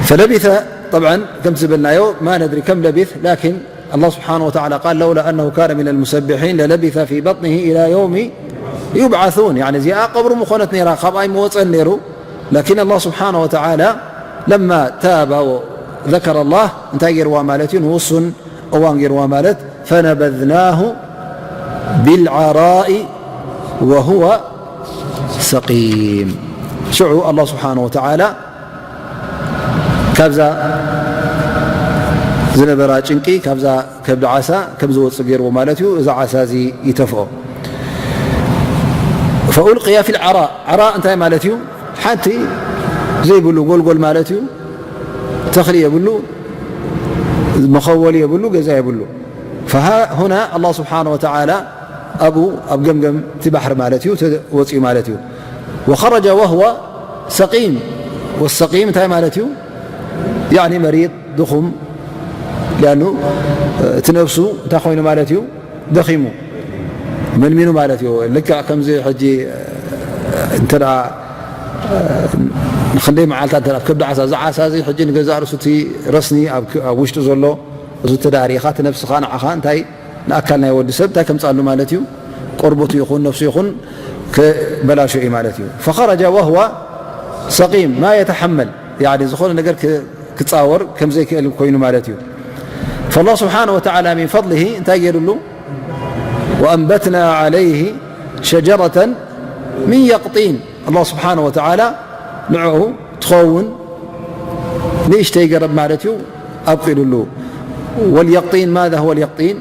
ፈለቢተ፣ ጠብዓን ከምቲ ዝበልናዮ ማ ነድሪ ከም ለቢት፣ ላኪን ኣላህ ስብሓን ወተዓላ ቃል ለውላ ኣነሁ ካነ ሚነል ሙሰቢሒን ለለቢተ ፊ በጥኒሂ ኢላ የውሚ ዩብዓሱን። ያኒ እዚኣ ቀብሩ ምኾነት ነይራ፣ ካብኣ ኣይመወፀን ነይሩ። ላኪን ኣላህ ስብሓን ወተዓላ ለማ ታበ ወዘከረ ኣላህ እንታይ ገይርዋ ማለት እዩ? ንውሱን እዋን ገይርዋ ማለት ፈነበዝናሁ ቢልዓራኢ ወሁወ ሰቂም። ሽዑ ኣላህ ስብሓን ወተዓላ ካብዛ ዝነበራ ጭንቂ፣ ካብዛ ከብዲ ዓሳ ከም ዝወፅእ ገይርዎ ማለት እዩ። እዚ ዓሳ እዚ ይተፍኦ። ፈኡልቅየ ፊል ዓራ። ዓራ እንታይ ማለት እዩ? ሓንቲ ዘይብሉ ጎልጎል ማለት እዩ። ተኽሊ የብሉ፣ መኸወሊ የብሉ፣ ገዛ የብሉ። ፈሃ ሁና ኣላህ ስብሓነ ወተዓላ ኣብኡ ኣብ ገምገም እቲ ባሕሪ ማለት እዩ፣ ተ-፣ ወፂኡ ማለት እዩ። ወኸረጀ ወህወ ሰቂም። ወሰቂም እንታይ ማለት እዩ? ያዕኒ መሪድ፣ ድኹም። ሊኣኑ እቲ ነብሱ እንታይ ኮይኑ ማለት እዩ? ደኺሙ፣ መንሚኑ ማለት እዩ። ልክዕ ከምዚ ሕጂ እንተ ደኣ ንኽንደይ መዓልታት እንተ ደኣ ኣብ ከብዲ ዓሳ፣ እዚ ዓሳ እዚ ሕጂ ንገዛእ ርእሱ እቲ ረስኒ ኣብ ክ-፣ ኣብ ውሽጡ ዘሎ፣ እዚ እንተ ደኣ ርኢኻ፣ እቲ ነብስኻ ንዓኻ እንታይ ንኣካል ናይ ወዲ ሰብ እንታይ ከምጽኣሉ ማለት እዩ? ቆርበቱ ይኹን ነብሱ ይኹን ክበላሾ እዩ ማለት እዩ። ፈኸረጀ ወህወ ሰቂም ማ የተሐመል፣ ያዕኒ ዝኾነ ነገር ክ-፣ ክጻወር ከም ዘይክእል ኮይኑ ማለት እዩ። ፈላህ ስብሓነ ወተዓላ ሚን ፈድሊሂ እንታይ ገይሩሉ? ወአንበትና ዓለይሂ ሸጀረተን ሚን የቅጢን። ኣላህ ስብሓነ ወተዓላ ንዕኡ ትኸውን ንእሽተይ ገረብ ማለት እዩ ኣብቂሉሉ። ወልየቅጢን፣ ማዛ ሁወ ልየቅጢን?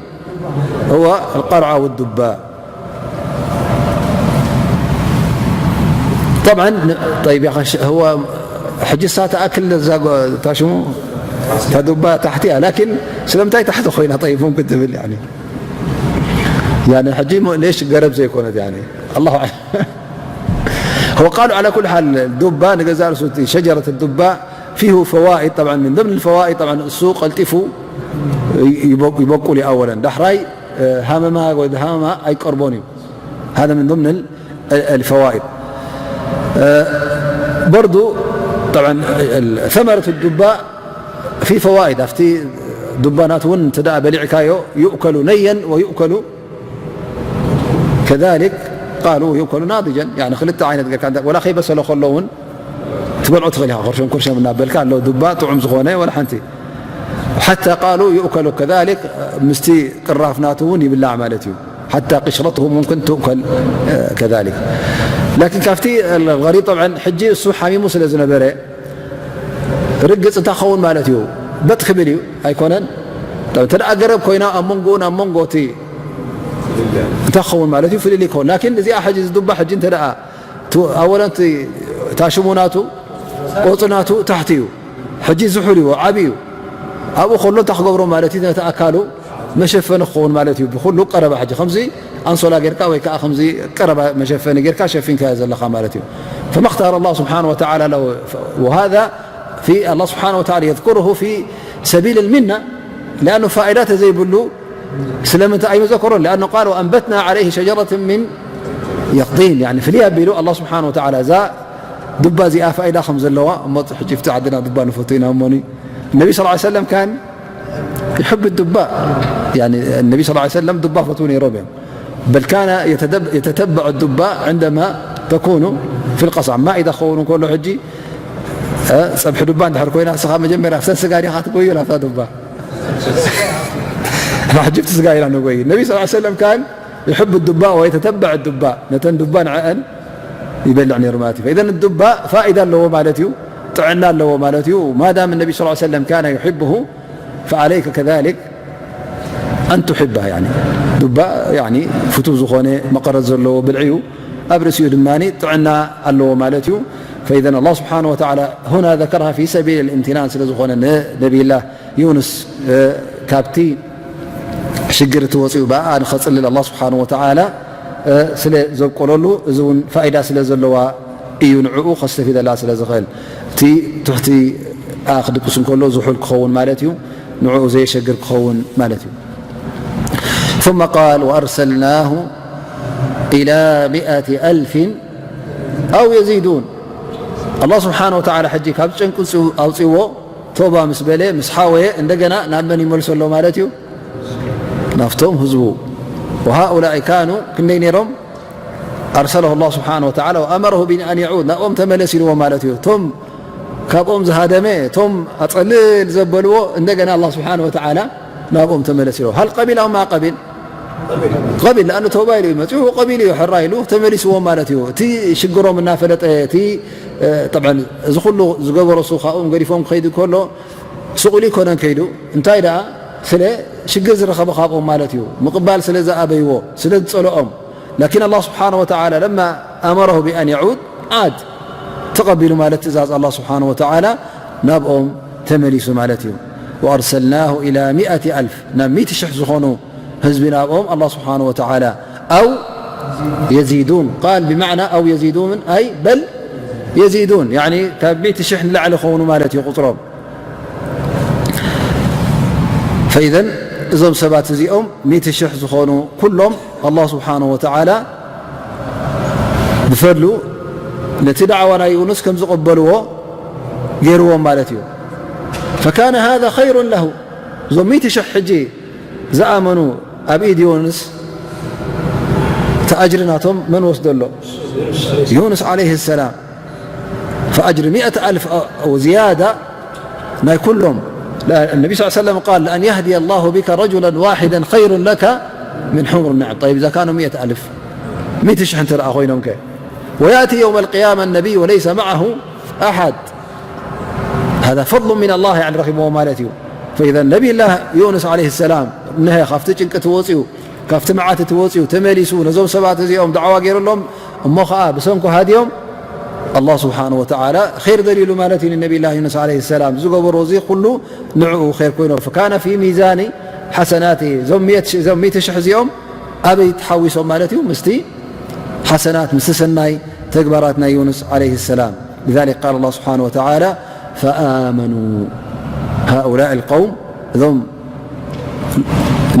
ሁወ ኣልቀርዓ ወዱባ። طبعا، طيب يا أخي، هو ሕጂ እሳ ትኣክል እዛ ጓ-፣ እታ ሽሙ እታ ዱባ ታሕቲ እያ። ላኪን ስለምንታይ ታሕቲ ኮይና? طيب ممكن ትብል يعني. يعني ሕጂ ሞ-፣ ليش ገረብ ዘይኮነት يعني. الله أعلم. هو قالوا على كل حال ዱባ ንገዛ ርእሱ እቲ شجرة الدباء فيه فوائد. طبعا من ضمن الفوائد طبعا እሱ ቀልጢፉ ይበ-፣ ይበቁል እዩ ኣወለን። ዳሕራይ ሃመማ ወይ ሃመማ ኣይቀርቦን እዩ። هذا من ضمن ال-، الفوائد. برضو طبعا ثمرة الدباء في فوائد. ኣብቲ ዱባ ናቱ እውን እንተ ደኣ በሊዕካዮ يؤكل نيا ويؤكل كذلك قالوا يؤكل ناضجا. يعني ክልተ ዓይነት ጌርካ እንተ-፣ ወላ ከይበሰለ ከሎ እውን ትበልዖ ትኽእል ኢኻ። ኮርሸም ኮርሸም እናበልካ ኣሎ ዱባ ጥዑም ዝኾነ ወላ ሓንቲ። حتى قالوا يؤكل كذلك، ምስቲ ቅራፍ ናቱ እውን ይብላዕ ማለት እዩ። حتى قشرته ممكن تؤكل، እ፣ كذلك. لكن ካብቲ الغريب طبعا ሕጂ እሱ ሓሚሙ ስለ ዝነበረ ርግጽ እንታይ ክኸውን ማለት እዩ? በጥ ክብል እዩ ኣይኮነን? እንተ ደኣ ገረብ ኮይና ኣብ መንጎኡን ኣብ መንጎ እቲ እንታይ ክኸውን ማለት እዩ? ፍልልይ ክኸውን። ላኪን እዚኣ ሕጂ ዝዱባ ሕጂ እንተ ደኣ ቱ-፣ ኣወለን እቲ ታሽሙ ናቱ፣ ቆጽሊ ናቱ ታሕቲ እዩ። ሕጂ ዝሑል እዩ፣ ዓቢ እዩ። ኣብኡ ከሎ እንታይ ክገብሮ ማለት እዩ? ነቲ ኣካሉ መሸፈኒ ክኸውን ማለት እዩ። ብኹሉ ቀረባ ሕጂ ከምዚ ኣንሶላ ጌርካ ወይ ከኣ ከምዚ ቀረባ መሸፈኒ ጌርካ ሸፊንካዮ ዘለኻ ማለት እዩ። فما اختار الله سبحانه وتعالى له، وهذا في الله سبحانه وتعالى يذكره في سبيل المنة، لأنه فائدة ዘይብሉ ስለምንታይ ኣይመዘከሮን? لأنه قال: "وأنبتنا عليه شجرة من يقطين"። يعني ፍልይ ኣቢሉ الله سبحانه وتعالى እዛ ዱባ እዚኣ ፋይዳ ከም ዘለዋ እሞ፣ ሕጂ ፍቲ ዓድና ዱባ ንፈቱ ኢና እሞኒ። النبي صلى الله عليه وسلم كان يحب الدباء. يعني النبي صلى الله عليه وسلم ዱባ ፈትዉ ነይሮም እዮም። بل كان يتدب-، يتتبع الدباء عندما تكون في القصعة. ማኢዳ ክኸውን እንከሎ ሕጂ፣ እ፣ ጸብሒ ዱባ እንድሕር ኮይና፣ ንስኻ መጀመርያ ኣብተን ስጋ ዲኻ ትጎዩ? ናብታ ዱባ። ሕጂ ኣብቲ ስጋ ኢና ንጎይ። النبي صلى الله عليه وسلم كان يحب الدباء ويتتبع الدباء. ነተን ዱባ ንዐአን ይበልዕ ነይሩ ማለት እዩ። فإذا الدباء فائدة ኣለዎ ማለት እዩ፣ ጥዕና ኣለዎ ማለት እዩ። ما دام النبي صلى الله عليه وسلم كان يحبه فعليك كذلك أن تحبه. يعني ዱባ يعني ፍቱው ዝኾነ መቐረት ዘለዎ ብልዒ እዩ። ኣብ ርእሲኡ ድማ ጥዕና ኣለዎ ማለት እዩ። فإذا الله سبحانه وتعالى هنا ذكرها في سبيل الامتنان ስለ ዝኾነ ንነቢይላህ ዩንስ፣ እ፣ ካብቲ ሽግር እቲ ወፂኡ ብኣ ንኸፅልል ኣላህ ስብሓን ወተዓላ፣ እ፣ ስለ ዘብቆለሉ፣ እዚ እውን ፋይዳ ስለ ዘለዋ እዩ፣ ንዕኡ ከስተፊደላ ስለ ዝኽእል። እቲ ትሕቲ ኣኽ ድቅስ እንከሎ ዝሑል ክኸውን ማለት እዩ፣ ንዕኡ ዘየሸግር ክኸውን ማለት እዩ። ثم قال: "وأرسلناه إلى مائة ألف أو يزيدون". ኣላህ ስብሓን ወተዓላ ሕጂ ካብ ጨንቂ ኣውፅዎ፣ ተውባ ምስ በለ፣ ምስ ሓወየ፣ እንደገና ናብ መን ይመልሶ ኣሎ ማለት እዩ? ናብቶም ህዝቡ። وهؤلاء كانوا ክንደይ ነይሮም? أرسله الله سبحانه وتعالى وأمره بأن يعود، ናብኦም ተመለስ ኢልዎ ማለት እዩ። እቶም ካብኦም ዝሃደመ፣ እቶም ኣጸልል ዘበልዎ፣ እንደገና ኣላህ ስብሓን ወተዓላ ናብኦም ተመለስ ኢልዎ። هل قبل أو ما قبل؟ قبل، لأنه ተውባ ኢሉ እዩ መጺኡ፣ ቀቢሉ እዩ፣ ሕራ ኢሉ ተመሊስዎም ማለት እዩ። እቲ ሽግሮም እናፈለጠ፣ እቲ፣ እ፣ طبعا እዚ ኩሉ ዝገበሮ እሱ ካብኦም ገዲፎም ክኸይዱ ከሎ፣ ስቕ ኢሉ ኣይኮነን ከይዱ። እንታይ ደኣ፣ ስለ ሽግር ዝረኸበ ካብኦም ማለት እዩ። ምቕባል ስለ ዝኣበይዎ፣ ስለ ዝጸልኦም። لكن الله سبحانه وتعالى لما أمره بأن يعود عاد، ተቐቢሉ ማለት ትእዛዝ ኣላህ ስብሓን ወተዓላ ናብኦም ተመሊሱ ማለት እዩ። وأرسلناه إلى مائة ألف، ናብ ሚእቲ ሽሕ ዝኾኑ ህዝቢ ናብኦም ኣላህ ስብሓን ወተዓላ። أو يزيدون، قال بمعنى أو يزيدون، أي بل يزيدون، يعني ካብ ሚእቲ ሽሕ ንላዕሊ ክኾኑ ማለት እዩ ቁፅሮም። فإذا እዞም ሰባት እዚኦም ሚእቲ ሽሕ ዝኾኑ ኩሎም ኣላህ ስብሓን ወተዓላ ብፈድሉ ነቲ ዳዕዋ ናይ ዩኑስ ከም ዝቐበልዎ ገይርዎም ማለት እዩ። فكان هذا خير له። እዞም ሚእቲ ሽሕ ሕጂ ዝኣመኑ ኣብ ኢድ ዩንስ፣ እቲ ኣጅሪ ናቶም መን ወስደሎ? ዩንስ ዓለይሂ ሰላም። فأجر مائة ألف أو زيادة ናይ ኩሎም። النبي صلى الله عليه وسلم قال: "لأن يهدي الله بك رجلا واحدا خير لك من حمر النعم". طيب، إذا كانوا مائة ألف، ሚእቲ ሽሕ እንተ ደኣ ኮይኖም ከ? ويأتي يوم القيامة النبي وليس معه أحد. هذا فضل من الله، يعني ረኺብዎ ማለት እዩ። فإذا ነቢይላህ ዩንስ ዓለይሂ ሰላም፣ እነሀ ካብቲ ጭንቂ ተወፂኡ፣ ካብቲ መዓት እቲ ወፂኡ ተመሊሱ፣ ነዞም ሰባት እዚኦም ዳዕዋ ገይሩሎም፣ እሞ ኸዓ ብሰንኩ ሃድዮም፣ ኣላህ ስብሓን ወተዓላ ር ደልዩሉ ማለት እዩ። ንነቢላ ዩንስ ዓለይሂ ሰላም ዝገበሮ እዚ ኩሉ ንዕኡ ር ኮይኑ፣ ፈካነ ፊ ሚዛኒ ሓሰናት። እዞም ሚእቲ ሽሕ እዚኦም ኣበይ ተሓዊሶም ማለት እዩ? ምስቲ ሓሰናት፣ ምስቲ ሰናይ ተግባራት ናይ ዩንስ ዓለይሂ ሰላም። لذلك قال الله سبحانه وتعالى فآمنوا هؤلاء القوم، እዞም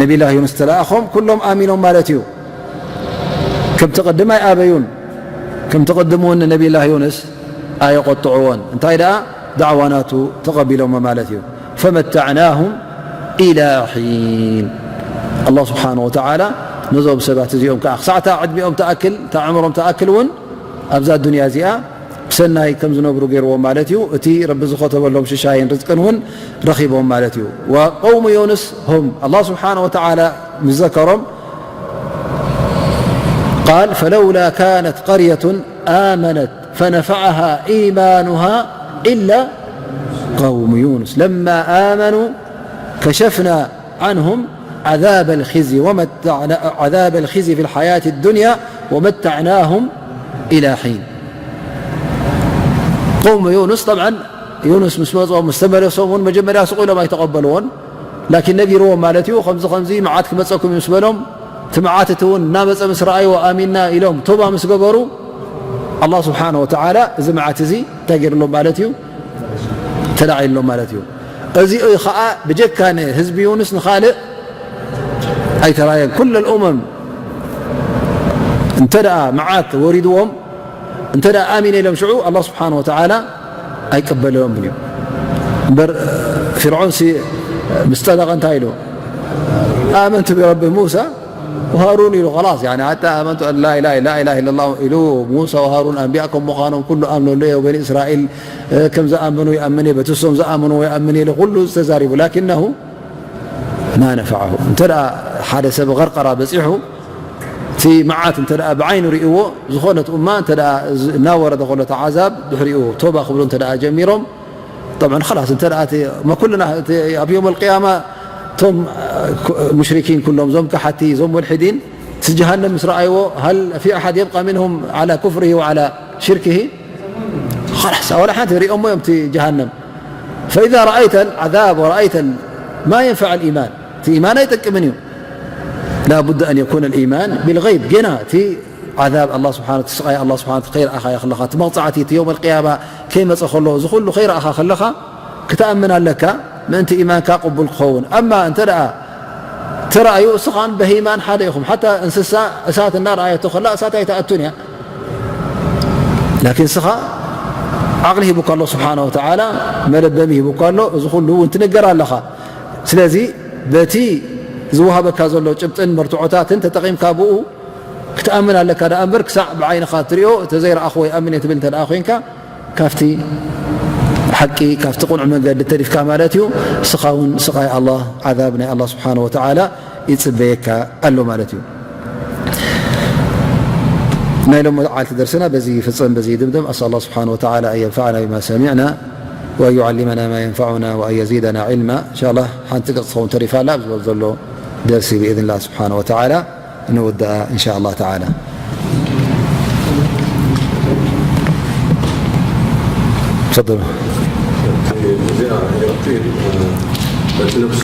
ነቢላ ዩንስ ተለኣኾም ኩሎም ኣሚኖም ማለት እዩ። ከምቲ ቅድም ኣይኣበዩን። ከምቲ ቅድም እውን ንነቢላ ዩንስ ኣየቆጥዕዎን። እንታይ ደኣ ዳዕዋ ናቱ ተቐቢሎሞ ማለት እዩ። ፈመታዕናሁም ኢላ ሒን። ኣላህ ስብሓን ወተዓላ ነዞም ሰባት እዚኦም ከዓ ክሳዕታ ዕድሚኦም ትኣክል፣ እታ ዕምሮም ትኣክል እውን ኣብዛ ዱንያ እዚኣ ብሰናይ ከም ዝነብሩ ገይርዎም ማለት እዩ። እቲ ረቢ ዝኸተበሎም ሽሻይን ርዝቅን እውን ረኺቦም ማለት እዩ። ወቀውሙ ዮንስ هم ኣላህ ስብሓን ወተዓላ ምስ ዘከሮም ቃል ፈለውላ ካነት ቀርየቱን ኣመነት ፈነፈዐሃ ኢማኑሃ ኢላ ቀውሙ ዩንስ ለማ ኣመኑ ከሸፍና ዐንሁም ዐዛበል ኺዚ ወመታዕና ዐዛበል ኺዚ ፊል ሐያቲ ዱንያ ወመታዕናሁም ኢላ ሒን። ቀውሙ ዩንስ ጠብዓን ዩንስ ምስ መፅኦም ምስ ተመለሶም እውን መጀመርያ ስቕ ኢሎም ኣይተቐበልዎን። ላኪን ነጊርዎም ማለት እዩ። ከምዚ ከምዚ መዓት ክመፀኩም እዩ ምስ በሎም፣ እቲ መዓት እቲ እውን እናመፀ ምስ ረኣይዎ ኣሚንና ኢሎም ቶባ ምስ ገበሩ ኣላህ ስብሓን ወተዓላ እዚ መዓት እዚ እንታይ ገይርሎም ማለት እዩ? ተላዒሎም ማለት እዩ። እዚ ከዓ ብጀካ ንህዝቢ ዩንስ ንኻልእ ኣይተራየን። ኩለ ልኡመም እንተ ደኣ መዓት ወሪድዎም እንተ ደኣ ኣሚነ ኢሎም ሽዑ ኣላህ ስብሓን ወተዓላ ኣይቀበለዮምን እዩ። እምበር ፊርዖንሲ ምስ ጠለቐ እንታይ ኢሉ? ኣመንቱ ብረቢ ሙሳ ወሃሩን ኢሉ። ኸላስ፣ ያኒ፣ ሓታ ኣመንቱ ኣን ላ ኢላ-፣ ላ ኢላሃ ኢለላህ ኢሉ፣ ሙሳ ወሃሩን ኣንቢያ ከም ምዃኖም ኩሉ ኣምነሉ እየ። በኒ እስራኤል፣ እ፣ ከም ዝኣመኑ ይኣምን እየ፣ በቲ እሶም ዝኣመኑ ይኣምን እየ ኢሉ ኩሉ ዝተዛሪቡ። ላኪነሁ ማ ነፈዐሁ። እንተ ደኣ ሓደ ሰብ ቐርቐራ በፂሑ፣ እቲ መዓት እንተ ደኣ ብዓይኑ ርእይዎ፣ ዝኾነት ኡማ እንተ ደኣ ዝ-፣ እናወረደ ከሎ እቲ ዓዛብ፣ ድሕሪኡ ቶባ ክብሉ እንተ ደኣ ጀሚሮም፣ ጠብዓን ኸላስ፣ እንተ ደኣ እቲ፣ መ-፣ ኩልና እቲ ኣብ የውም ኣልቅያማ እቶም፣ እ፣ ኩ-፣ ሙሽሪኪን ኩሎም፣ እዞም ከሓቲ፣ እዞም ሙልሒዲን፣ እቲ ጀሃነም ምስ ረኣይዎ፣ ሃል ፊ ኣሓድ የብቃ ምንሁም ዓላ ኩፍሪሂ ወዓላ ሽርኪሂ? ኸላስ፣ ወላ ሓንቲ ሪኦሞ እዮም እቲ ጀሃነም። ፈኢዛ ረኣይተ ልዓዛብ ወረኣይተ ል-፣ ማ የንፈዕ ልኢማን፣ እቲ ኢማን ኣይጠቅምን እዩ። ላቡድ ኣን የኩነ ልኢማን ብልገይብ፣ ጌና እቲ ዓዛብ ኣላህ ስብሓን፣ እቲ ስቓይ ኣላህ ስብሓን ከይረኣኻዮ ከለኻ፣ እቲ መቕፃዕቲ፣ እቲ የውም ኣልቅያማ ከይመፀ ከሎ፣ እዚ ኩሉ ከይረኣኻ ከለኻ ክትኣምን ኣለካ፣ ምእንቲ ኢማንካ ቅቡል ክኸውን። ኣማ እንተ ደኣ ተራእዩ፣ እስኻን በሂማን ሓደ ኢኹም። ሓታ እንስሳ እሳት እናረኣየቶ ከላ፣ እሳት ኣይትኣቱን እያ። ላኪን እስኻ ዓቕሊ ሂቡካ ኣሎ ስብሓነ ወተዓላ፣ መለበሚ ሂቡካ ኣሎ። እዚ ኩሉ እውን ትንገር ኣለኻ። ስለዚ በቲ ዝወሃበካ ዘሎ ጭብጥን መርትዖታትን ተጠቒምካ ብኡ ክትኣምን ኣለካ ደኣ እምበር፣ ክሳዕ ብዓይንኻ ትሪኦ፣ "እተ ዘይረኣኽዎ ይኣምን እየ" ትብል እንተ ደኣ ኮይንካ፣ ካብቲ ሓቂ፣ ካብቲ ቅኑዕ መንገዲ ተሪፍካ ማለት እዩ። እስኻ እውን ስቓይ ኣላህ፣ ዓዛብ ናይ ኣላህ ስብሓነ ወተዓላ ይጽበየካ ኣሎ ማለት እዩ። ናይ ሎሚ መዓልቲ ደርስና በዚ ይፍጸም፣ በዚ ይድምደም። أسأل الله سبحانه وتعالى أن ينفعنا بما سمعنا وأن يعلمنا ما ينفعنا وأن يزيدنا علما. إن شاء الله ሓንቲ ገጽ ትኸውን ተሪፋ ኣላ፣ ኣብ ዝበል ዘሎ ደርሲ ብኢዝንላህ ስብሓነ ወተዓላ ንውድኣ إن شاء الله تعالى. تفضل. እዚኣ ኤርትሪን፣ በቲ ነብሱ